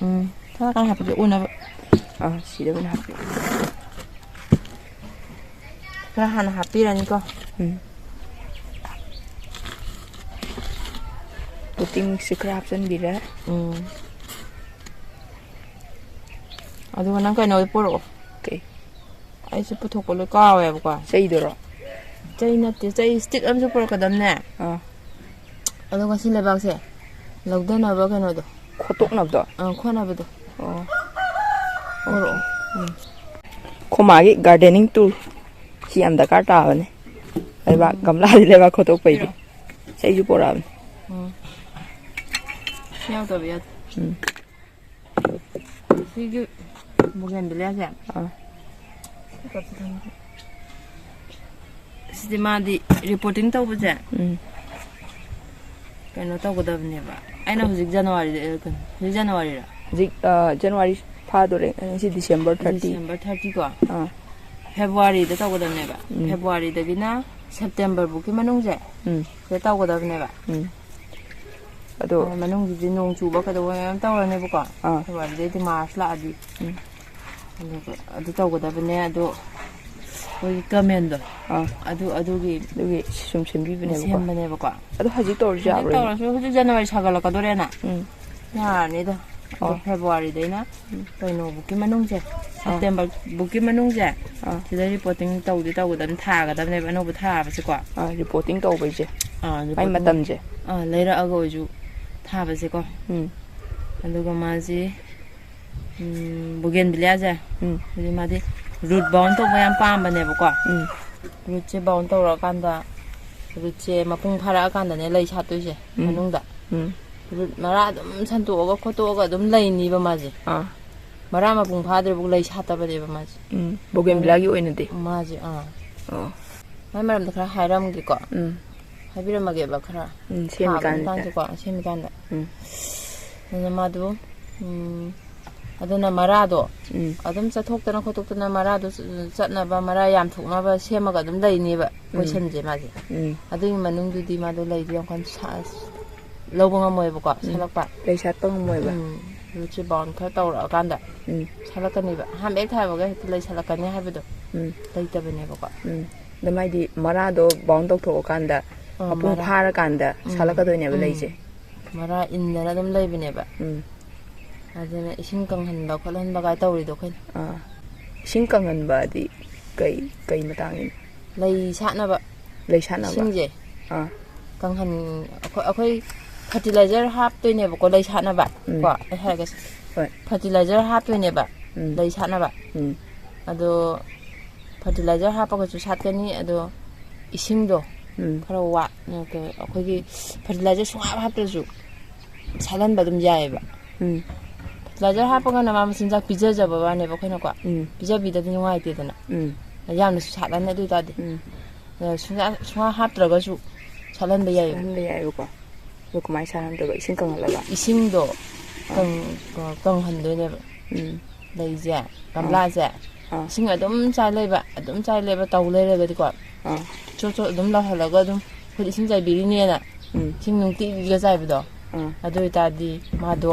ꯎꯝ ꯊꯥꯡ ꯍꯥꯞꯄꯁꯦ ꯎꯅꯕ ꯑꯥ ꯁꯤꯗ ꯑꯣꯏꯅ ꯍꯥꯞꯄꯤ꯫ ꯈꯔ ꯍꯥꯟꯅ ꯍꯥꯞꯄꯤꯔꯅꯤꯀꯣ꯫ ꯎꯝ ꯄꯣꯇꯤꯡ ꯃꯤꯛꯁꯁꯦ ꯈꯔ ꯍꯥꯞꯆꯤꯟꯕꯤꯔꯦ꯫ ꯎꯝ ꯑꯗꯨꯒ ꯅꯪ ꯀꯩꯅꯣꯗꯣ ꯄꯨꯔꯛꯑꯣ꯫ ꯀꯩ? ꯑꯩꯁꯦ ꯄꯨꯊꯣꯛꯄ ꯂꯣꯏ ꯀꯥꯎꯋꯦꯕꯀꯣ꯫ ꯆꯩꯗꯨꯔꯣ? ꯆꯩ ꯅꯠꯇꯦ, ꯆꯩ ꯁ꯭ꯇꯤꯛ ꯑꯃꯁꯨ ꯄꯨꯔꯛꯀꯗꯕꯅꯦ꯫ ꯑꯥ ꯑꯗꯨꯒ ꯁꯤ ꯂꯩꯕꯥꯛꯁꯦ ꯂꯧꯊꯅꯕ ꯀꯩꯅꯣꯗꯣ꯫ ꯈꯣꯠꯇꯣꯛꯅꯕꯗꯣ? ꯑꯥ, ꯈꯣꯠꯅꯕꯗꯣ꯫ ꯑꯣ ꯄꯨꯔꯛꯑꯣ꯫ ꯑꯩꯈꯣꯏ ꯃꯥꯒꯤ gardening tool ꯁꯤ ꯌꯥꯝ ꯗꯔꯀꯥꯔ ꯇꯥꯕꯅꯦ꯫ ꯂꯩꯕꯥꯛ ꯒꯝꯂꯥꯗꯤ ꯂꯩꯕꯥꯛ ꯈꯣꯠꯇꯣꯛꯄꯩꯗꯤ꯫ ꯆꯩꯁꯨ ꯄꯣꯔꯛꯑꯕꯅꯤ꯫ ꯎꯝ ꯌꯥꯎꯗꯕ ꯌꯥꯗꯦ꯫ ꯎꯝ ꯁꯤꯒꯤ ꯕꯣꯒꯦꯟꯚꯤꯂꯤꯌꯥꯁꯦ ꯑꯥ ꯁꯤꯗꯤ ꯃꯥꯗꯤ ꯔꯤꯄꯣꯔꯇꯤꯡ ꯇꯧꯕꯁꯦ ꯎꯝ ꯀꯩꯅꯣ ꯇꯧꯒꯗꯕꯅꯦꯕ꯫ ꯑꯩꯅ ꯍꯧꯖꯤꯛ ꯖꯅꯋꯥꯔꯤꯗ, ꯀꯩꯅꯣ, ꯍꯧꯖꯤꯛ ꯖꯅꯋꯥꯔꯤꯔ? ꯍꯧꯖꯤꯛ ꯑꯥ, ꯖꯅꯋꯥꯔꯤ ꯐꯥꯗꯣꯔꯦ꯫ ꯉꯁꯤ ꯗꯤꯁꯦꯝꯕꯔ ꯊꯥꯔꯇꯤ꯫ ꯗꯤꯁꯦꯝꯕꯔ ꯊꯥꯔꯇꯤ ꯀꯣ꯫ ꯑꯥ ꯐꯦꯕꯋꯥꯔꯤꯗ ꯇꯧꯒꯗꯕꯅꯦꯕ꯫ ꯎꯝ ꯐꯦꯕꯋꯥꯔꯤꯗꯒꯤꯅ ꯁꯦꯞꯇꯦꯝꯕꯔ ꯐꯥꯎꯒꯤ ꯃꯅꯨꯡꯁꯦ ꯎꯝ ꯁꯤꯗ ꯇꯧꯒꯗꯕꯅꯦꯕ꯫ ꯎꯝ ꯑꯗꯣ ꯑꯗ ꯃꯅꯨꯡꯁꯤꯗꯤ ꯅꯣꯡ ꯆꯨꯕ ꯀꯩꯗꯧꯕ ꯃꯌꯥꯝ ꯇꯧꯔꯅꯦꯕꯀꯣ꯫ ꯑꯥ ꯐꯦꯕꯋꯥꯔꯤꯗꯩꯗꯤ ꯃꯥꯔꯆ ꯂꯥꯛꯑꯗꯤ꯫ ꯎꯝ ꯑꯗꯨꯒ ꯑꯗꯨ ꯇꯧꯒꯗꯕꯅꯦ꯫ ꯑꯗꯣ ꯑꯩꯈꯣꯏꯒꯤ ꯀꯃꯦꯟꯗꯣ ꯑꯥ ꯑꯗꯨ ꯑꯗꯨꯒꯤ ꯑꯗꯨꯒꯤ ꯁꯨꯝ ꯁꯦꯝꯕꯤꯕꯅꯦꯕꯀꯣ꯫ ꯁꯦꯝꯕꯅꯦꯕꯀꯣ꯫ ꯑꯗꯣ ꯍꯧꯖꯤꯛ ꯇꯧꯔꯁꯨ ꯍꯧꯖꯤꯛ ꯌꯥꯕ꯭ꯔꯣ? ꯇꯧꯔꯁꯨ ꯍꯧꯖꯤꯛ ꯖꯅꯋꯥꯔꯤ ꯁꯥꯒꯠꯂꯛꯀꯗꯣꯔꯦꯅ꯫ ꯎꯝ ꯌꯥꯔꯅꯤꯗ꯫ ꯑꯗꯣ ꯑꯣ꯫ ꯐꯦꯕꯋꯥꯔꯤꯗꯩꯅ ꯀꯩꯅꯣꯕꯨꯛꯀꯤ ꯃꯅꯨꯡꯁꯦ, ꯁꯦꯞꯇꯦꯝꯕꯔ ꯕꯨꯛꯀꯤ ꯃꯅꯨꯡꯁꯦ ꯑꯥ ꯁꯤꯗ ꯔꯤꯄꯣꯔꯇꯤꯡ ꯇꯧꯗꯤ ꯇꯧꯒꯗꯕꯅꯤ, ꯊꯥꯒꯗꯕꯅꯦꯕ ꯑꯅꯧꯕ ꯊꯥꯕꯁꯦꯀꯣ꯫ ꯑꯥ, ꯔꯤꯄꯣꯔꯇꯤꯡ ꯇꯧꯕꯩꯁꯦ꯫ ꯑꯥ, ꯃꯥꯏ ꯔꯤꯄꯣꯔꯇꯤꯡ ꯃꯇꯝꯁꯦ꯫ ꯑꯥ, ꯂꯩꯔꯛꯑꯒ ꯑꯣꯏꯁꯨ ꯊꯥꯕꯁꯦꯀꯣ꯫ ꯎꯝ ꯑꯗꯨꯒ ꯃꯥꯁꯤ ꯎꯝ, ꯕꯣꯒꯦꯟꯚꯤꯂꯤꯌꯥꯁꯦ ꯎꯝ ꯍꯥꯏꯗꯤ ꯃꯥꯗꯤ ꯔꯨꯠ ꯕꯥꯎꯟ ꯇꯧꯕ ꯌꯥꯝ ꯄꯥꯝꯕꯅꯦꯕꯀꯣ꯫ ꯎꯝ ꯔꯨꯠꯁꯦ ꯕꯥꯎꯟ ꯇꯧꯔꯛꯑꯀꯥꯟꯗ ꯔꯨꯠꯁꯦ ꯃꯄꯨꯡ ꯐꯥꯔꯛꯑꯀꯥꯟꯗꯅꯦ ꯂꯩ ꯁꯥꯠꯇꯣꯏꯁꯦ ꯎꯝ꯫ ꯃꯅꯨꯡꯗ꯫ ꯎꯝ ꯔꯨꯠ ꯃꯔꯥ ꯑꯗꯨꯝ ꯁꯟꯇꯣꯛꯑꯒ ꯈꯣꯠꯇꯣꯛꯑꯒ ꯑꯗꯨꯝ ꯂꯩꯅꯤꯕ ꯃꯥꯁꯦ꯫ ꯑꯥ ꯃꯔꯥ ꯃꯄꯨꯡ ꯐꯥꯗ꯭ꯔꯤꯐꯥꯎ ꯂꯩ ꯁꯥꯠꯇꯕꯅꯦꯕ ꯃꯥꯁꯦ꯫ ꯎꯝ ꯕꯣꯒꯦꯟꯚꯤꯂꯤꯌꯥꯒꯤ ꯑꯣꯏꯅꯗꯤ꯫ ꯃꯥꯁꯦ ꯑꯥ ꯑꯣ ꯃꯥꯏ ꯃꯔꯝꯗ ꯈꯔ ꯍꯥꯏꯔꯝꯒꯦꯀꯣ꯫ ꯎꯝ ꯍꯥꯏꯕꯤꯔꯝꯃꯒꯦꯕ ꯈꯔ ꯎꯝ, ꯊꯥꯕꯒꯤ ꯁꯦꯝꯃꯤꯀꯥꯟꯁꯤꯗ꯫ ꯃꯇꯥꯡꯁꯦꯀꯣ, ꯁꯦꯝꯃꯤꯀꯥꯟꯗ꯫ ꯎꯝ, ꯑꯗꯨꯅ ꯃꯥꯗꯣ, ꯎꯝ, ꯑꯗꯨꯅ ꯃꯔꯥꯗꯣ ꯎꯝ, ꯑꯗꯨꯝ ꯆꯠꯊꯣꯛꯇꯅ ꯈꯣꯠꯇꯣꯛꯇꯅ ꯃꯔꯥꯗꯣ ꯆꯠꯅꯕ, ꯃꯔꯥ ꯌꯥꯝ ꯊꯣꯛꯅꯕ ꯁꯦꯝꯃꯒ ꯑꯗꯨꯝ ꯂꯩꯅꯦꯕ, ꯀꯣꯏꯁꯟꯁꯦ ꯃꯥꯁꯦ꯫ ꯎꯝ꯫ ꯑꯗꯨꯒꯤ ꯃꯅꯨꯡꯗꯨꯗꯤ ꯃꯥꯗꯣ ꯂꯩꯗꯤ ꯌꯥꯝ ꯀꯟꯅ ꯁꯥ-, ꯂꯧꯕ ꯉꯝꯃꯣꯏꯕꯀꯣ, ꯁꯥꯠꯂꯛꯄ꯫ ꯂꯩ ꯁꯥꯠꯄ ꯉꯝꯃꯣꯏꯕ꯫ ꯎꯝ, ꯔꯨꯠꯁꯦ ꯕꯥꯎꯟ ꯈꯔ ꯇꯧꯔꯛꯑꯀꯥꯟꯗ ꯎꯝ, ꯁꯥꯠꯂꯛꯀꯅꯦꯕ꯫ ꯑꯍꯥꯟꯕ ꯍꯦꯛ ꯊꯥꯕꯒ ꯍꯦꯛꯇ ꯂꯩ ꯁꯥꯠꯂꯛꯀꯅꯤ ꯍꯥꯏꯕꯗꯣ ꯎꯝ, ꯂꯩꯇꯕꯅꯦꯕꯀꯣ꯫ ꯎꯝ꯫ ꯑꯗ ꯃꯥꯏꯗꯤ ꯃꯔꯥꯗꯣ ꯕꯥꯎꯟ ꯇꯧꯊꯣꯛꯑꯀꯥꯟꯗ ꯑꯣ, ꯃꯄꯨꯡ ꯃꯔꯥ-, ꯐꯥꯔꯀꯥꯟꯗ ꯎꯝ, ꯁꯥꯠꯂꯛꯀꯗꯣꯏꯅꯦꯕ ꯎꯝ, ꯂꯩꯁꯦ꯫ ꯃꯔꯥ ꯏꯟꯗꯅ ꯑꯗꯨꯝ ꯂꯩꯕꯅꯦꯕ꯫ ꯎꯝ, ꯑꯗꯨꯅ ꯏꯁꯤꯡ ꯀꯪꯍꯟꯕ ꯈꯣꯠꯍꯟꯕ ꯀꯥꯏ ꯇꯧꯔꯤꯗꯣ ꯑꯩꯈꯣꯏꯅ꯫ ꯑꯥ꯫ ꯏꯁꯤꯡ ꯀꯪꯍꯟꯕꯗꯤ ꯀꯩ, ꯀꯩ ꯃꯇꯥꯡꯒꯤꯅꯣ? ꯂꯩ ꯁꯥꯠꯅꯕ ꯂꯩ ꯁꯥꯠꯅꯕ? ꯏꯁꯤꯡꯁꯦ ꯑꯥ, ꯀꯪꯍꯟ-, ꯑꯩꯈꯣꯏ, ꯑꯩꯈꯣꯏ ꯐꯔꯇꯤꯂꯥꯏꯖꯔ ꯍꯥꯞꯇꯣꯏꯅꯦꯕꯀꯣ, ꯂꯩ ꯁꯥꯠꯅꯕ꯫ ꯎꯝ꯫ ꯀꯣ, ꯑꯩ ꯍꯥꯏꯔꯒꯦꯁꯦ꯫ ꯍꯣꯏ꯫ ꯐꯔꯇꯤꯂꯥꯏꯖꯔ ꯍꯥꯞꯇꯣꯏꯅꯦꯕ ꯎꯝ꯫ ꯂꯩ ꯁꯥꯠꯅꯕ꯫ ꯎꯝ, ꯑꯗꯣ ꯐꯔꯇꯤꯂꯥꯏꯖꯔ ꯍꯥꯞꯄꯒꯁꯨ ꯁꯥꯠꯀꯅꯤ꯫ ꯑꯗꯣ ꯏꯁꯤꯡꯗꯣ ꯎꯝ, ꯈꯔ ꯋꯥꯠ-, ꯑꯩꯈꯣꯏꯒꯤ ꯐꯔꯇꯤꯂꯥꯏꯖꯔ ꯁꯨꯡꯍꯥꯞ ꯍꯥꯞꯇ꯭ꯔꯁꯨ ꯁꯥꯠꯍꯟꯕ ꯑꯗꯨꯝ ꯌꯥꯏꯑꯕ꯫ ꯎꯝ, ꯐꯔꯇꯤꯂꯥꯏꯖꯔ ꯍꯥꯞꯄꯒꯅ ꯃꯥ ꯃꯆꯤꯟꯖꯥꯛ ꯄꯤꯖꯖꯕ ꯋꯥꯅꯦꯕ ꯑꯩꯈꯣꯏꯅꯀꯣ꯫ ꯎꯝ, ꯄꯤꯖꯕꯤꯗꯗꯤ ꯅꯨꯡꯉꯥꯏꯇꯦꯗꯅ꯫ ꯎꯝ, ꯌꯥꯝꯅꯁꯨ ꯁꯥꯠꯂꯅꯤ ꯑꯗꯨ ꯑꯣꯏꯇꯥꯔꯗꯤ꯫ ꯎꯝ꯫ ꯑꯗ ꯁꯨꯡꯍꯥꯞ-, ꯁꯨꯡꯍꯥꯞ ꯍꯥꯞꯇ꯭ꯔꯒꯁꯨ ꯁꯥꯠꯍꯟꯕ ꯌꯥꯏꯑꯕ꯫ ꯁꯥꯠꯍꯟꯕ ꯌꯥꯏꯑꯕꯀꯣ꯫ ꯑꯗꯣ ꯀꯃꯥꯏꯅ ꯁꯥꯠꯍꯟꯗꯣꯏꯕ? ꯏꯁꯤꯡ ꯀꯪꯍꯜꯂꯒ? ꯏꯁꯤꯡꯗꯣ ꯀꯪ-, ꯀꯪꯍꯟꯗꯣꯏꯅꯦꯕ꯫ ꯎꯝ, ꯂꯩꯁꯦ, ꯒꯝꯂꯥꯁꯦ, ꯑꯥ꯫ ꯏꯁꯤꯡ ꯑꯗꯨꯝ ꯆꯥꯏ ꯂꯩꯕ, ꯑꯗꯨꯝ ꯆꯥꯏ ꯂꯩꯕ ꯇꯧ ꯂꯩꯔꯒꯗꯤꯀꯣ, ꯑꯥ, ꯆꯣꯠ ꯆꯣꯠ ꯑꯗꯨꯝ ꯂꯧꯍꯜꯂꯒ ꯑꯗꯨꯝ ꯑꯩꯈꯣꯏꯗꯤ ꯏꯁꯤꯡ ꯆꯥꯏꯕꯤꯔꯤꯅꯦꯅ ꯎꯝ, ꯏꯁꯤꯡ ꯅꯨꯡꯇꯤꯒꯤꯒ ꯆꯥꯏꯕꯗꯣ, ꯑꯥ, ꯑꯗꯨ ꯑꯣꯏꯇꯥꯔꯗꯤ ꯃꯥꯗꯣ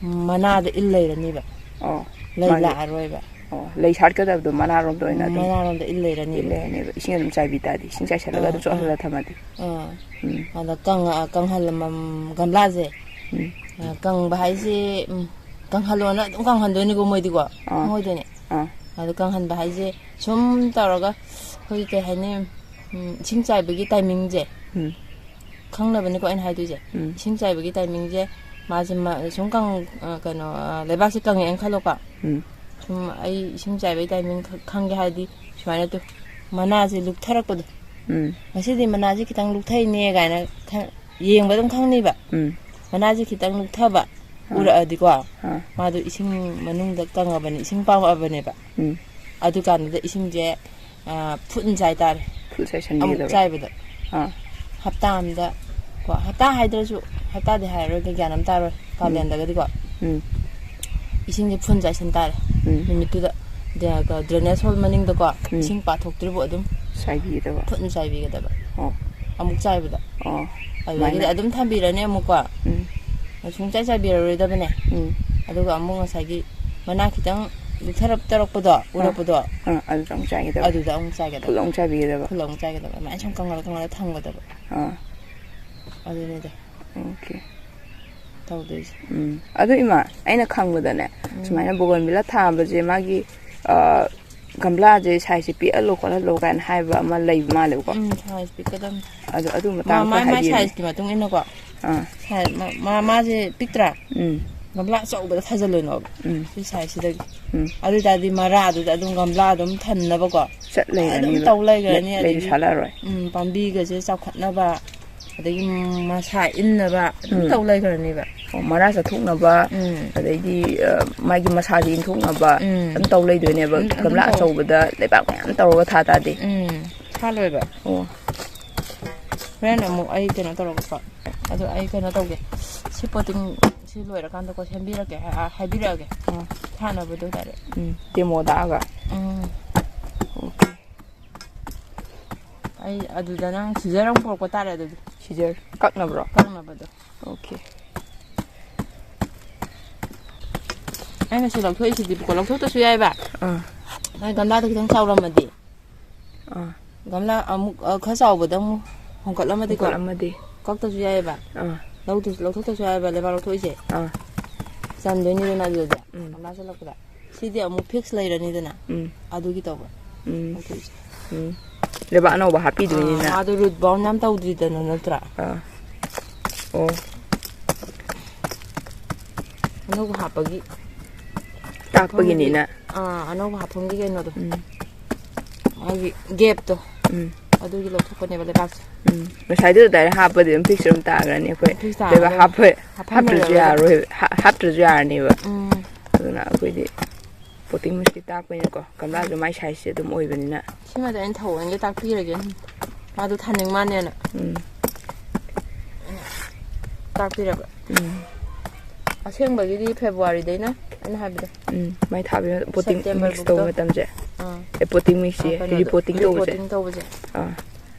ꯃꯅꯥꯗ ꯏꯜ ꯂꯩꯔꯅꯤꯕ, ꯑꯣ, ꯂꯩ ꯃꯥꯒꯤ-, ꯂꯥꯛꯑꯔꯣꯏꯕ꯫ ꯑꯣ, ꯂꯩ ꯁꯥꯠꯀꯗꯕꯗꯣ ꯃꯅꯥꯔꯣꯝꯗ ꯑꯣꯏꯅ ꯑꯗꯨꯝ ꯃꯅꯥꯔꯣꯝꯗ ꯏꯜ ꯏꯜ ꯂꯩꯔꯅꯤꯕ꯫ ꯂꯩꯔꯅꯦꯕ, ꯏꯁꯤꯡ ꯑꯗꯨꯝ ꯆꯥꯏꯕꯤ ꯇꯥꯔꯗꯤ, ꯏꯁꯤꯡ ꯆꯥꯏꯁꯜꯂꯒ ꯑꯥ, ꯑꯗꯨꯝ ꯆꯣꯠꯍꯜꯂ ꯊꯝꯃꯗꯤ꯫ ꯑꯥ, ꯎꯝ, ꯑꯗ ꯀꯪꯉ-, ꯀꯪꯍꯜꯂꯝꯕ ꯒꯝꯂꯥꯁꯦ, ꯎꯝ, ꯑ, ꯀꯪꯕ ꯍꯥꯏꯁꯦ, ꯎꯝ, ꯀꯪꯍꯜꯂꯣꯅ ꯑꯗꯨꯝ ꯀꯪꯍꯟꯗꯣꯏꯅꯤꯀꯣ ꯃꯣꯏꯗꯤꯀꯣ, ꯑꯥ, ꯈꯪꯉꯣꯏꯗꯣꯏꯅꯦ꯫ ꯑꯥ, ꯑꯗ ꯀꯪꯍꯟꯕ ꯍꯥꯏꯁꯦ ꯁꯨꯝ ꯇꯧꯔꯒ ꯑꯩꯈꯣꯏꯒꯤ ꯀꯩ ꯍꯥꯏꯅꯤ, ꯎꯝ, ꯏꯁꯤꯡ ꯆꯥꯏꯕꯒꯤ ꯇꯥꯏꯃꯤꯡꯁꯦ ꯎꯝ, ꯈꯪꯅꯕꯅꯤꯀꯣ ꯑꯩꯅ ꯍꯥꯏꯗꯣꯏꯁꯦ꯫ ꯎꯝ, ꯏꯁꯤꯡ ꯆꯥꯏꯕꯒꯤ ꯇꯥꯏꯃꯤꯡꯁꯦ ꯃꯥꯁꯦ ꯃ-, ꯁꯨꯝ ꯀꯪ-, ꯑ, ꯀꯩꯅꯣ, ꯑ, ꯂꯩꯕꯥꯛꯁꯦ ꯀꯪꯉꯛꯑꯦꯅ ꯈꯜꯂꯣꯀꯣ꯫ ꯎꯝ, ꯁꯨꯝ ꯑꯩ ꯏꯁꯤꯡ ꯆꯥꯏꯕꯒꯤ ꯇꯥꯏꯃꯤꯡ ꯈ-, ꯈꯪꯒꯦ ꯍꯥꯏꯔꯗꯤ ꯁꯨꯃꯥꯏꯅ ꯇꯧ, ꯃꯅꯥꯁꯦ ꯂꯨꯞꯊꯔꯛꯄꯗꯣ꯫ ꯎꯝ, ꯉꯁꯤꯗꯤ ꯃꯅꯥꯁꯦ ꯈꯤꯇꯪ ꯂꯨꯞꯊꯩꯅꯦ ꯀꯥꯏꯅ ꯈ-, ꯌꯦꯡꯕ ꯑꯗꯨꯝ ꯈꯪꯅꯤꯕ꯫ ꯎꯝ, ꯃꯅꯥꯁꯦ ꯈꯤꯇꯪ ꯂꯨꯞꯊꯕ ꯑꯥ꯫ ꯎꯔꯛꯑꯗꯤꯀꯣ, ꯑꯥ, ꯃꯥꯗꯣ ꯏꯁꯤꯡ ꯃꯅꯨꯡꯗ ꯀꯪꯉꯕꯅꯤ, ꯏꯁꯤꯡ ꯄꯥꯝꯃꯛꯑꯕꯅꯦꯕ꯫ ꯎꯝ, ꯑꯗꯨꯀꯥꯟꯗꯨꯗ ꯏꯁꯤꯡꯁꯦ, ꯑ, ꯐꯨꯠꯅ ꯆꯥꯏ ꯇꯥꯔꯦ꯫ ꯐꯨꯠ ꯑꯃꯨꯛ ꯆꯥꯏꯁꯟꯕꯤꯒꯗꯕ꯫ ꯆꯥꯏꯕꯗ꯫ ꯑꯥ, ꯍꯞꯇꯥ ꯑꯝꯗ ꯀꯣ, ꯍꯞꯇꯥ ꯍꯥꯏꯗ꯭ꯔꯁꯨ, ꯍꯞꯇꯥꯗꯤ ꯍꯥꯏꯔꯔꯣꯏꯒꯦ, ꯒ꯭ꯌꯥꯟ ꯑꯃ ꯇꯥꯔꯣꯏ꯫ ꯀꯥꯂꯦꯟꯗꯒꯗꯤꯀꯣ, ꯎꯝ꯫ ꯏꯁꯤꯡꯁꯦ ꯐꯨꯟ ꯆꯥꯏꯁꯤꯟ ꯇꯥꯔꯦ꯫ ꯎꯝ꯫ ꯅꯨꯃꯤꯠꯇꯨꯗ ꯗ꯭ꯔꯦ-, drainage hole ꯃꯅꯤꯡꯗꯀꯣ, ꯎꯝ꯫ ꯏꯁꯤꯡ ꯄꯥꯊꯣꯛꯇ꯭ꯔꯤꯕꯨ ꯑꯗꯨꯝ ꯆꯥꯏꯕꯤꯒꯗꯕ꯫ ꯐꯨꯟ ꯆꯥꯏꯕꯤꯒꯗꯕ꯫ ꯑꯣ꯫ ꯑꯃꯨꯛ ꯆꯥꯏꯕꯗ꯫ ꯑꯣ꯫ ꯑꯗꯨꯗꯒꯤꯗꯤ ꯑꯗꯨꯃꯥꯏꯅ꯫ ꯑꯗꯨꯝ ꯊꯝꯕꯤꯔꯅꯤ ꯑꯃꯨꯛꯀꯣ꯫ ꯎꯝ꯫ ꯁꯨꯡꯆꯥꯏ ꯆꯥꯏꯕꯤꯔꯔꯣꯏꯗꯕꯅꯦ꯫ ꯎꯝ꯫ ꯑꯗꯨꯒ ꯑꯃꯨꯛ ꯉꯁꯥꯏꯒꯤ ꯃꯅꯥ ꯈꯤꯇꯪ ꯂꯨꯞꯊꯔꯞ ꯇꯧꯔꯛꯄꯗꯣ, ꯑꯥ꯫ ꯎꯔꯛꯄꯗꯣ, ꯑꯥ, ꯑꯗꯨꯗ ꯑꯃꯨꯛ ꯆꯥꯏꯒꯗꯕ꯫ ꯑꯗꯨꯗ ꯑꯃꯨꯛ ꯆꯥꯏꯒꯗꯕ꯫ ꯐꯨꯜ ꯑꯃꯨꯛ ꯆꯥꯏꯕꯤꯒꯗꯕ꯫ ꯐꯨꯜ ꯑꯃꯨꯛ ꯆꯥꯏꯒꯗꯕ꯫ ꯑꯗꯨꯃꯥꯏꯅ ꯁꯨꯝ ꯀꯪꯍꯜꯂ ꯀꯪꯍꯜꯂ ꯊꯝꯒꯗꯕ꯫ ꯑꯥ꯫ ꯑꯗꯨꯅꯤꯗ꯫ ꯑꯣꯀꯦ꯫ ꯇꯧꯗꯣꯏꯁꯦ꯫ ꯎꯝ꯫ ꯑꯗꯨ ꯏꯃꯥ, ꯑꯩꯅ ꯈꯪꯕꯗꯅꯦ, ꯎꯝ꯫ ꯁꯨꯃꯥꯏꯅ ꯕꯣꯒꯟꯚꯤꯂꯥ ꯊꯥꯕꯁꯦ ꯃꯥꯒꯤ, ꯑ, ꯒꯝꯂꯥꯁꯦ sizeꯁꯦ ꯄꯤꯛꯍꯜꯂꯣ ꯈꯣꯠꯍꯜꯂꯣ ꯀꯥꯏꯅ ꯍꯥꯏꯕ ꯑꯃ ꯂꯩꯕ ꯃꯥꯜꯂꯦꯕꯀꯣ꯫ ꯎꯝ, size ꯄꯤꯛꯀꯗꯕꯅꯤ꯫ ꯑꯗꯨ, ꯑꯗꯨ ꯃꯥ-, ꯃꯇꯥꯡꯗ ꯃꯥꯏ, ꯈꯔ ꯃꯥꯏ ꯍꯥꯏꯕꯤꯌꯨꯅꯦ꯫ Sizeꯀꯤ ꯃꯇꯨꯡ ꯏꯟꯅꯀꯣ꯫ ꯑꯥ꯫ Size, ꯃꯥ-, ꯃꯥ-, ꯃꯥꯁꯦ ꯄꯤꯛꯇ꯭ꯔꯥ? ꯎꯝ꯫ ꯒꯝꯂꯥ ꯑꯆꯧꯕꯗ ꯊꯥꯖꯤꯜꯂꯨꯅꯣꯕ꯫ ꯎꯝ꯫ ꯁꯤ sizeꯁꯤꯗꯒꯤ꯫ ꯎꯝ꯫ ꯑꯗꯨ ꯑꯣꯏ ꯇꯥꯔꯗꯤ ꯃꯔꯥꯗꯨꯗ ꯑꯗꯨꯝ ꯒꯝꯂꯥ ꯑꯗꯨꯝ ꯊꯟꯅꯕꯀꯣ꯫ ꯆꯠ ꯑꯗꯨꯝ ꯂꯩꯔꯅꯤꯕ꯫ ꯇꯧ ꯂꯩꯈ꯭ꯔꯅꯤ꯫ ꯂꯩ-, ꯂꯩꯁꯨ ꯑꯗꯒꯤ, ꯁꯥꯠꯂꯛꯑꯔꯣꯏ꯫ ꯎꯝ, ꯄꯥꯝꯕꯤꯒꯁꯦ ꯆꯥꯎꯈꯠꯅꯕ, ꯑꯗꯒꯤ ꯃꯁꯥ ꯏꯟꯅꯕ ꯑꯗꯨꯝ ꯎꯝ꯫ ꯇꯧ ꯂꯩꯈ꯭ꯔꯅꯤꯕ꯫ ꯑꯣ, ꯃꯔꯥ ꯆꯠꯊꯣꯛꯅꯕ, ꯎꯝ꯫ ꯑꯗꯩꯗꯤ, ꯑ, ꯃꯥꯒꯤ ꯃꯁꯥꯁꯦ ꯏꯟꯊꯣꯛꯅꯕ ꯎꯝ꯫ ꯑꯗꯨꯝ ꯇꯧ ꯂꯩꯗꯣꯏꯅꯦꯕ꯫ ꯑꯗꯨꯝ, ꯑꯗꯨꯝ ꯒꯝꯂꯥ ꯇꯧ꯫ ꯑꯆꯧꯕꯗ ꯂꯩꯕꯥꯛ ꯃꯌꯥꯝ ꯇꯧꯔꯒ ꯊꯥ ꯇꯥꯔꯗꯤ꯫ ꯎꯝ, ꯁꯥꯠꯂꯣꯏꯕ꯫ ꯑꯣ꯫ ꯍꯣꯔꯦꯟ ꯑꯃꯨꯛ ꯑꯩ ꯀꯩꯅꯣ ꯇꯧꯔꯒꯀꯣ꯫ ꯑꯗꯣ ꯑꯩ ꯀꯩꯅꯣ ꯇꯧꯒꯦ꯫ ꯁꯤ potting ꯁꯤ ꯂꯣꯏꯔꯀꯥꯟꯗꯀꯣ ꯁꯦꯝꯕꯤꯔꯛꯀꯦ, ꯍꯥꯏ-, ꯍꯥꯏꯕꯤꯔꯛꯑꯒꯦ꯫ ꯑꯥ꯫ ꯊꯥꯅꯕꯗꯣ direct꯫ ꯎꯝ, demo ꯇꯥꯛꯑꯒ꯫ ꯎꯝ꯫ ꯑꯣꯀꯦ꯫ ꯑꯩ ꯑꯗꯨꯗ ꯅꯪ scissor ꯑꯃ ꯄꯨꯔꯛꯄ ꯇꯥꯔꯦ ꯑꯗꯨꯗꯤ꯫ Scissor ꯀꯛꯅꯕ꯭ꯔꯣ? ꯀꯛꯅꯕꯗꯣ꯫ ꯑꯣꯀꯦ꯫ ꯑꯩꯅ ꯁꯤ ꯂꯧꯊꯣꯛꯏꯁꯤꯗꯤꯕꯀꯣ, ꯂꯧꯊꯣꯛꯇ꯭ꯔꯁꯨ ꯌꯥꯏꯕ꯫ ꯑꯥ꯫ ꯅꯪ ꯒꯝꯂꯥꯗꯣ ꯈꯤꯇꯪ ꯆꯥꯎꯔꯝꯃꯗꯤ꯫ ꯑꯥ꯫ ꯒꯝꯂꯥ ꯑꯃꯨꯛ, ꯑ, ꯈꯔ ꯆꯥꯎꯕꯗ ꯑꯃꯨꯛ ꯍꯣꯡꯀꯠꯂꯝꯃꯗꯤꯀꯣ꯫ ꯍꯣꯡꯀꯠꯂꯝꯃꯗꯤ꯫ ꯀꯛꯇꯁꯨ ꯌꯥꯏꯑꯕ꯫ ꯑꯥ꯫ ꯂꯧꯗꯁꯨ, ꯂꯧꯊꯣꯛꯇꯁꯨ ꯌꯥꯏꯑꯕ, ꯂꯩꯕꯥꯛ ꯂꯧꯊꯣꯛꯏꯁꯦ꯫ ꯑꯥ꯫ ꯆꯟꯗꯣꯏꯅꯤꯗꯅ ꯑꯗꯨꯗꯗꯤ꯫ ꯎꯝ꯫ ꯒꯝꯂꯥ ꯆꯜꯂꯛꯄꯗ꯫ ꯁꯤꯗꯤ ꯑꯃꯨꯛ fix ꯂꯩꯔꯅꯤꯗꯅ꯫ ꯎꯝ꯫ ꯑꯗꯨꯒꯤ ꯇꯧꯕ꯫ ꯎꯝ꯫ ꯂꯧꯊꯣꯛꯏꯁꯦ꯫ ꯎꯝ꯫ ꯂꯩꯕꯥꯛ ꯑꯅꯧꯕ ꯍꯥꯞꯄꯤꯗꯣꯏꯅꯤꯅ꯫ ꯑꯥ, ꯃꯥꯗꯣ root bound ꯌꯥꯝ ꯇꯧꯗ꯭ꯔꯤꯗꯅ, ꯅꯠꯇ꯭ꯔꯥ? ꯑꯥ꯫ ꯑꯣ꯫ ꯑꯅꯧꯕ ꯍꯥꯞꯄꯒꯤ ꯇꯥꯛꯄꯒꯤꯅꯤꯅ꯫ ꯑꯥ, ꯑꯅꯧꯕ ꯍꯥꯞꯐꯝꯒꯤ ꯀꯩꯅꯣꯗꯣ꯫ ꯎꯝ꯫ ꯃꯥꯒꯤ gapꯇꯣ꯫ ꯎꯝ꯫ ꯑꯗꯨꯒꯤ ꯂꯧꯊꯣꯛꯄꯅꯦꯕ ꯂꯩꯕꯥꯛꯁꯦ꯫ ꯎꯝ꯫ ꯉꯁꯥꯏꯗꯨꯗ direct ꯍꯥꯞꯄꯗꯤ ꯑꯗꯨꯝ fix ꯑꯗꯨꯝ ꯇꯥꯈ꯭ꯔꯅꯤ ꯑꯩꯈꯣꯏ꯫ Fix ꯇꯥꯔꯅꯤ ꯂꯩꯕꯥꯛ ꯑꯗꯨꯝ꯫ ꯍꯥꯞꯄ-, ꯍꯥꯞꯐꯝ ꯍꯥꯞꯇ꯭ꯔꯁꯨ ꯂꯩꯔꯔꯣꯏꯗ꯫ ꯌꯥꯔꯣꯏ, ꯍꯥ-, ꯍꯥꯞꯇ꯭ꯔꯁꯨ ꯌꯥꯔꯅꯦꯕ꯫ ꯎꯝ꯫ ꯑꯗꯨꯅ ꯑꯩꯈꯣꯏꯗꯤ potting mixꯀꯤ ꯇꯥꯛꯄꯅꯤꯅꯀꯣ, ꯒꯝꯂꯥꯁꯨ ꯃꯥꯏ sizeꯁꯦ ꯑꯗꯨꯝ ꯑꯣꯏꯕꯅꯤꯅ꯫ ꯁꯤꯃꯗꯤ ꯑꯩꯅ ꯊꯑꯣꯏꯅꯒꯤ ꯇꯥꯛꯄꯤꯔꯒꯦ꯫ ꯃꯥꯗꯣ ꯊꯥꯅꯤꯡ ꯃꯥꯟꯅꯦꯅ꯫ ꯎꯝ꯫ ꯇꯥꯛꯄꯤꯔꯕ꯫ ꯎꯝ꯫ ꯑꯁꯦꯡꯕꯒꯤꯗꯤ ꯐꯦꯕ꯭ꯔꯨꯋꯥꯔꯤꯗꯩꯅ, ꯑꯩꯅ ꯍꯥꯏꯕꯗꯣ꯫ ꯎꯝ, ꯃꯥꯏ ꯊꯥꯕ ꯄꯣꯇꯤꯡ ꯁꯦꯞꯇꯦꯝꯕꯔ ꯃꯤꯛꯁ ꯇꯧꯕ ꯕꯨꯛꯇꯣ꯫ ꯃꯇꯝꯁꯦ꯫ ꯑꯥ꯫ ꯑꯦ, ꯄꯣꯇꯤꯡ ꯃꯤꯛꯁꯁꯦ, ꯑꯥ, ꯀꯩꯅꯣꯗꯣ, ꯔꯤꯄꯣꯇꯤꯡ ꯇꯧꯕꯁꯦ꯫ ꯔꯤꯄꯣꯇꯤꯡ ꯇꯧꯕꯁꯦ꯫ ꯑꯥ꯫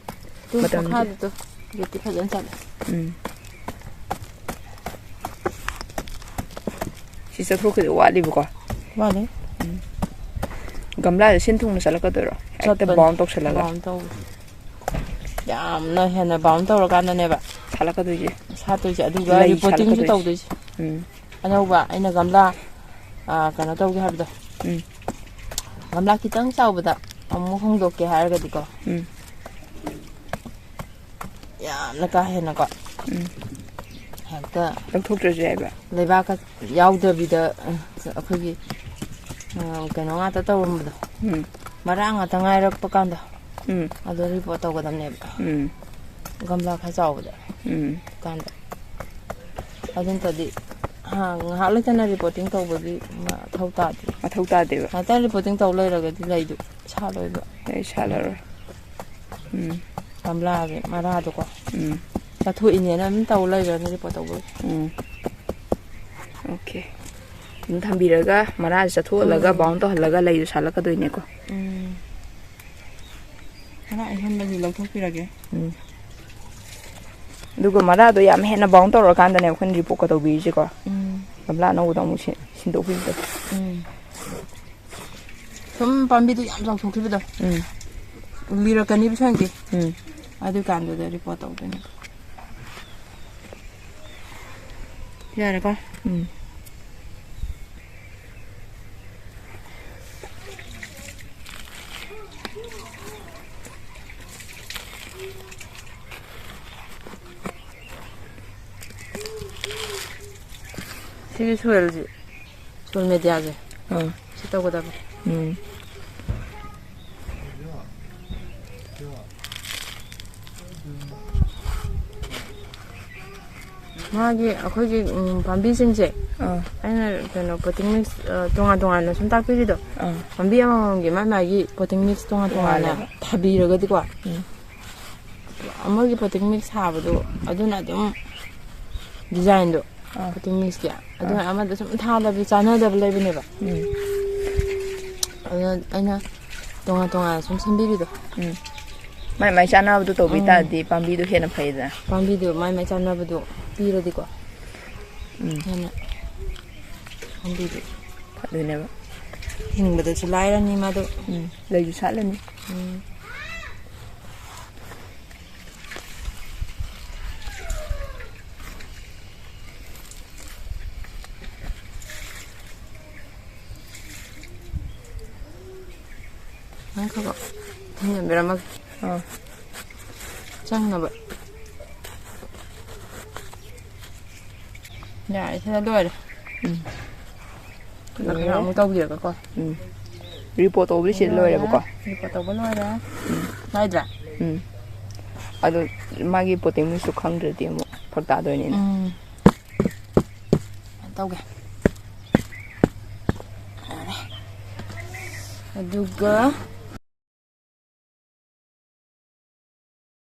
ꯑꯗꯨ ꯃꯇꯝꯁꯦ꯫ ꯃꯈꯥꯗꯨꯗꯣ ꯍꯧꯖꯤꯛꯇꯤ ꯐꯖꯅ ꯆꯠꯂꯦ꯫ ꯎꯝ꯫ ꯁꯤ ꯆꯠꯊꯣꯛꯈꯤꯗ ꯋꯥꯠꯂꯤꯕꯀꯣ? ꯋꯥꯠꯂꯤ꯫ ꯎꯝ꯫ ꯒꯝꯂꯥꯁꯦ ꯁꯤꯟ ꯊꯨꯡꯅ ꯆꯠꯂꯛꯀꯗꯣꯏꯔꯣ? ꯍꯦꯛꯇ ꯆꯠꯄꯅꯤ꯫ ꯕꯥꯎꯟ ꯇꯧꯁꯜꯂꯒ? ꯕꯥꯎꯟ ꯇꯧꯕ꯫ ꯌꯥꯝꯅ ꯍꯦꯟꯅ ꯕꯥꯎꯟ ꯇꯧꯔꯀꯥꯟꯗꯅꯦꯕ ꯁꯥꯠꯂꯛꯀꯗꯣꯏꯁꯦ꯫ ꯁꯥꯠꯇꯣꯏꯁꯦ꯫ ꯑꯗꯨꯒ ꯂꯩ ꯔꯤꯄꯣꯇꯤꯡꯁꯨ ꯁꯥꯠꯂꯛꯀꯗꯣꯏꯁꯦ꯫ ꯇꯧꯗꯣꯏꯁꯦ꯫ ꯎꯝ꯫ ꯑꯅꯧꯕ ꯑꯩꯅ ꯒꯝꯂꯥ, ꯑ, ꯀꯩꯅꯣ ꯇꯧꯒꯦ ꯍꯥꯏꯕꯗꯣ꯫ ꯎꯝ꯫ ꯒꯝꯂꯥ ꯈꯤꯇꯪ ꯆꯥꯎꯕꯗ ꯑꯃꯨꯛ ꯍꯣꯡꯗꯣꯛꯀꯦ ꯍꯥꯏꯔꯒꯗꯤꯀꯣ꯫ ꯎꯝ꯫ ꯌꯥꯝꯅ ꯀꯥ ꯍꯦꯟꯅꯀꯣ꯫ ꯎꯝ꯫ ꯍꯦꯛꯇ ꯂꯧꯊꯣꯛꯇ꯭ꯔꯁꯨ ꯌꯥꯏꯕ? ꯂꯩꯕꯥꯛꯀ ꯌꯥꯎꯗꯕꯤꯗ, ꯑ, ꯑꯩꯈꯣꯏꯒꯤ, ꯑ, ꯀꯩꯅꯣ ꯉꯥꯛꯇ ꯇꯧꯔꯝꯕꯗꯣ꯫ ꯎꯝ꯫ ꯃꯔꯥ ꯉꯥꯛꯇ ꯉꯥꯏꯔꯛꯄ ꯀꯥꯟꯗ꯫ ꯎꯝ꯫ ꯑꯗꯣ ꯔꯤꯄꯣꯔꯠ ꯇꯧꯒꯗꯕꯅꯦꯕ꯫ ꯎꯝ꯫ ꯒꯝꯂꯥ ꯈꯔ ꯆꯥꯎꯕꯗ꯫ ꯎꯝ꯫ ꯀꯥꯟꯗ꯫ ꯑꯗꯨ ꯅꯠꯇ꯭ꯔꯗꯤ, ꯍꯥ, ꯉꯥꯏꯍꯥꯛ ꯂꯩꯇꯅ ꯔꯤꯄꯣꯔꯇꯤꯡ ꯇꯧꯕꯒꯤ ꯃꯊꯧ ꯇꯥꯗꯦ꯫ ꯃꯊꯧ ꯇꯥꯗꯦꯕ꯫ ꯉꯥꯏꯍꯥꯛꯇꯪ ꯔꯤꯄꯣꯔꯇꯤꯡ ꯇꯧ ꯂꯩꯔꯒꯗꯤ ꯂꯩꯗꯨ ꯁꯥꯠꯂꯣꯏꯕ꯫ ꯑꯩ ꯁꯥꯠꯂꯔꯣꯏ꯫ ꯎꯝ꯫ ꯒꯝꯂꯥꯒꯤ ꯃꯔꯥꯗꯣꯀꯣ꯫ ꯎꯝ꯫ ꯆꯠꯊꯣꯛꯏꯅꯦꯅ ꯑꯗꯨꯝ ꯇꯧ ꯂꯩꯈ꯭ꯔꯅꯤ ꯔꯤꯄꯣꯔꯠ ꯇꯧꯕꯒꯤ꯫ ꯎꯝ꯫ ꯑꯣꯀꯦ꯫ ꯑꯗꯨꯝ ꯊꯝꯕꯤꯔꯒ ꯃꯔꯥꯁꯦ ꯆꯠꯊꯣꯛꯍꯜꯂꯒ ꯎꯝ꯫ ꯕꯥꯎꯟ ꯇꯧꯍꯜꯂꯒ ꯂꯩꯗꯣ ꯁꯥꯠꯂꯛꯀꯗꯣꯏꯅꯦꯀꯣ꯫ ꯎꯝ꯫ ꯃꯔꯥ ꯑꯍꯦꯟꯕꯁꯤ ꯂꯧꯊꯣꯛꯄꯤꯔꯒꯦ꯫ ꯎꯝ꯫ ꯑꯗꯨꯒ ꯃꯔꯥꯗꯣ ꯌꯥꯝ ꯍꯦꯟꯅ ꯕꯥꯎꯟ ꯇꯧꯔꯀꯥꯟꯗꯅꯦ ꯑꯩꯈꯣꯏꯅ ꯔꯤꯄꯣꯔꯠꯀ ꯇꯧꯕꯤꯔꯤꯁꯦꯀꯣ꯫ ꯎꯝ꯫ ꯒꯝꯂꯥ ꯑꯅꯧꯕꯗ ꯑꯃꯨꯛ ꯁꯤ-, ꯁꯤꯟꯗꯣꯛꯄꯤꯕꯗꯣ꯫ ꯎꯝ꯫ ꯁꯨꯝ ꯄꯥꯝꯕꯤꯗꯣ ꯌꯥꯝ ꯆꯥꯎꯊꯣꯛꯈꯤꯕꯗꯣ꯫ ꯎꯝ꯫ ꯂꯤꯔꯛꯀꯅꯤꯕ ꯁꯣꯏꯗꯤ꯫ ꯎꯝ꯫ ꯑꯗꯨꯀꯥꯟꯗꯨꯗ ꯔꯤꯄꯣꯔꯠ ꯇꯧꯗꯣꯏꯅꯦ꯫ ꯌꯥꯔꯦꯀꯣ? ꯎꯝ꯫ ꯁꯤꯒꯤ ꯁꯣꯏꯜꯁꯦ, ꯁꯣꯏꯜ ꯃꯦꯗꯤꯌꯥꯁꯦ, ꯑꯥ꯫ ꯁꯤ ꯇꯧꯒꯗꯕ꯫ ꯎꯝ꯫ ꯃꯥꯒꯤ, ꯑꯩꯈꯣꯏꯒꯤ, ꯎꯝ, ꯄꯥꯝꯕꯤꯁꯤꯡꯁꯦ, ꯑꯥ꯫ ꯑꯩꯅ ꯀꯩꯅꯣ, ꯄꯣꯇꯤꯡ ꯃꯤꯛꯁ, ꯑ, ꯇꯣꯉꯥꯟ ꯇꯣꯉꯥꯟꯅ ꯁꯨꯝ ꯇꯥꯛꯄꯤꯔꯤꯗꯣ, ꯑꯥ꯫ ꯄꯥꯝꯕꯤ ꯑꯃꯃꯝꯒꯤ ꯃꯥꯏ ꯃꯥꯒꯤ ꯄꯣꯇꯤꯡ ꯃꯤꯛꯁ ꯇꯣꯉꯥꯟ ꯇꯣꯉꯥꯟꯅ ꯇꯣꯉꯥꯜꯂꯦꯕ꯫ ꯊꯥꯕꯤꯔꯒꯗꯤꯀꯣ, ꯎꯝ꯫ ꯑꯃꯒꯤ ꯄꯣꯇꯤꯡ ꯃꯤꯛꯁ ꯊꯥꯕꯗꯣ ꯑꯗꯨꯅ ꯑꯗꯨꯝ ꯗꯤꯖꯥꯏꯟꯗꯣ, ꯑꯥ꯫ ꯀꯇꯤꯡ ꯃꯤꯛꯁꯀꯤ꯫ ꯑꯗꯨꯅ ꯑꯥ꯫ ꯑꯃꯗ ꯁꯨꯝ ꯊꯥꯗꯕꯤ ꯆꯥꯟꯅꯗꯕ ꯂꯩꯕꯅꯦꯕ꯫ ꯎꯝ꯫ ꯑꯗꯨꯅ ꯑꯩꯅ ꯇꯣꯉꯥꯟ ꯇꯣꯉꯥꯟꯅ ꯁꯨꯝ ꯁꯦꯝꯕꯤꯕꯤꯗꯣ꯫ ꯎꯝ꯫ ꯃꯥꯏ ꯃꯥꯏ ꯆꯥꯟꯅꯕꯗꯣ ꯇꯧꯕꯤ ꯎꯝ꯫ ꯇꯥꯔꯗꯤ ꯄꯥꯝꯕꯤꯗꯣ ꯍꯦꯟꯅ ꯐꯩꯗꯅ꯫ ꯄꯥꯝꯕꯤꯗꯣ ꯃꯥꯏ ꯃꯥꯏ ꯆꯥꯟꯅꯕꯗꯣ ꯄꯤꯔꯗꯤꯀꯣ꯫ ꯎꯝ꯫ ꯍꯦꯟꯅ ꯄꯥꯝꯕꯤꯗꯣ꯫ ꯑꯗꯨꯅꯦꯕ꯫ ꯍꯤꯡꯕꯗꯁꯨ ꯂꯥꯏꯔꯅꯤ ꯃꯥꯗꯣ꯫ ꯎꯝ꯫ ꯂꯩꯁꯨ ꯁꯥꯠꯂꯅꯤ꯫ ꯎꯝ꯫ ꯉꯥꯏꯈꯣꯀꯣ꯫ ꯊꯤꯡꯖꯤꯟꯕꯤꯔꯝꯃꯒꯦ꯫ ꯑꯥ꯫ ꯆꯪꯅꯕ꯫ ꯌꯥꯔꯦ, ꯁꯤꯅ ꯂꯣꯏꯔꯦ꯫ ꯎꯝ꯫ ꯈꯔ ꯈꯔ ꯂꯣꯏꯔꯦ꯫ ꯑꯃꯨꯛ ꯇꯧꯕꯤꯔꯒꯀꯣ꯫ ꯎꯝ꯫ ꯔꯤꯄꯣꯔꯠ ꯇꯧꯕꯗꯤ ꯁꯤꯗ ꯂꯣꯏꯔꯦ꯫ ꯂꯣꯏꯔꯦꯕꯀꯣ꯫ ꯔꯤꯄꯣꯔꯠ ꯇꯧꯕ ꯂꯣꯏꯔꯦ꯫ ꯎꯝ꯫ ꯅꯥꯏꯗ꯭ꯔꯥ? ꯎꯝ꯫ ꯑꯗꯣ ꯃꯥꯒꯤ ꯄꯣꯇꯤꯡ ꯃꯤꯛꯁꯇꯨ ꯈꯪꯗ꯭ꯔꯗꯤ ꯑꯃꯨꯛ ꯐꯔꯛ ꯇꯥꯗꯣꯏꯅꯤꯅꯦ꯫ ꯎꯝ꯫ ꯇꯧꯒꯦ꯫ ꯌꯥꯔꯦ꯫ ꯑꯗꯨꯒ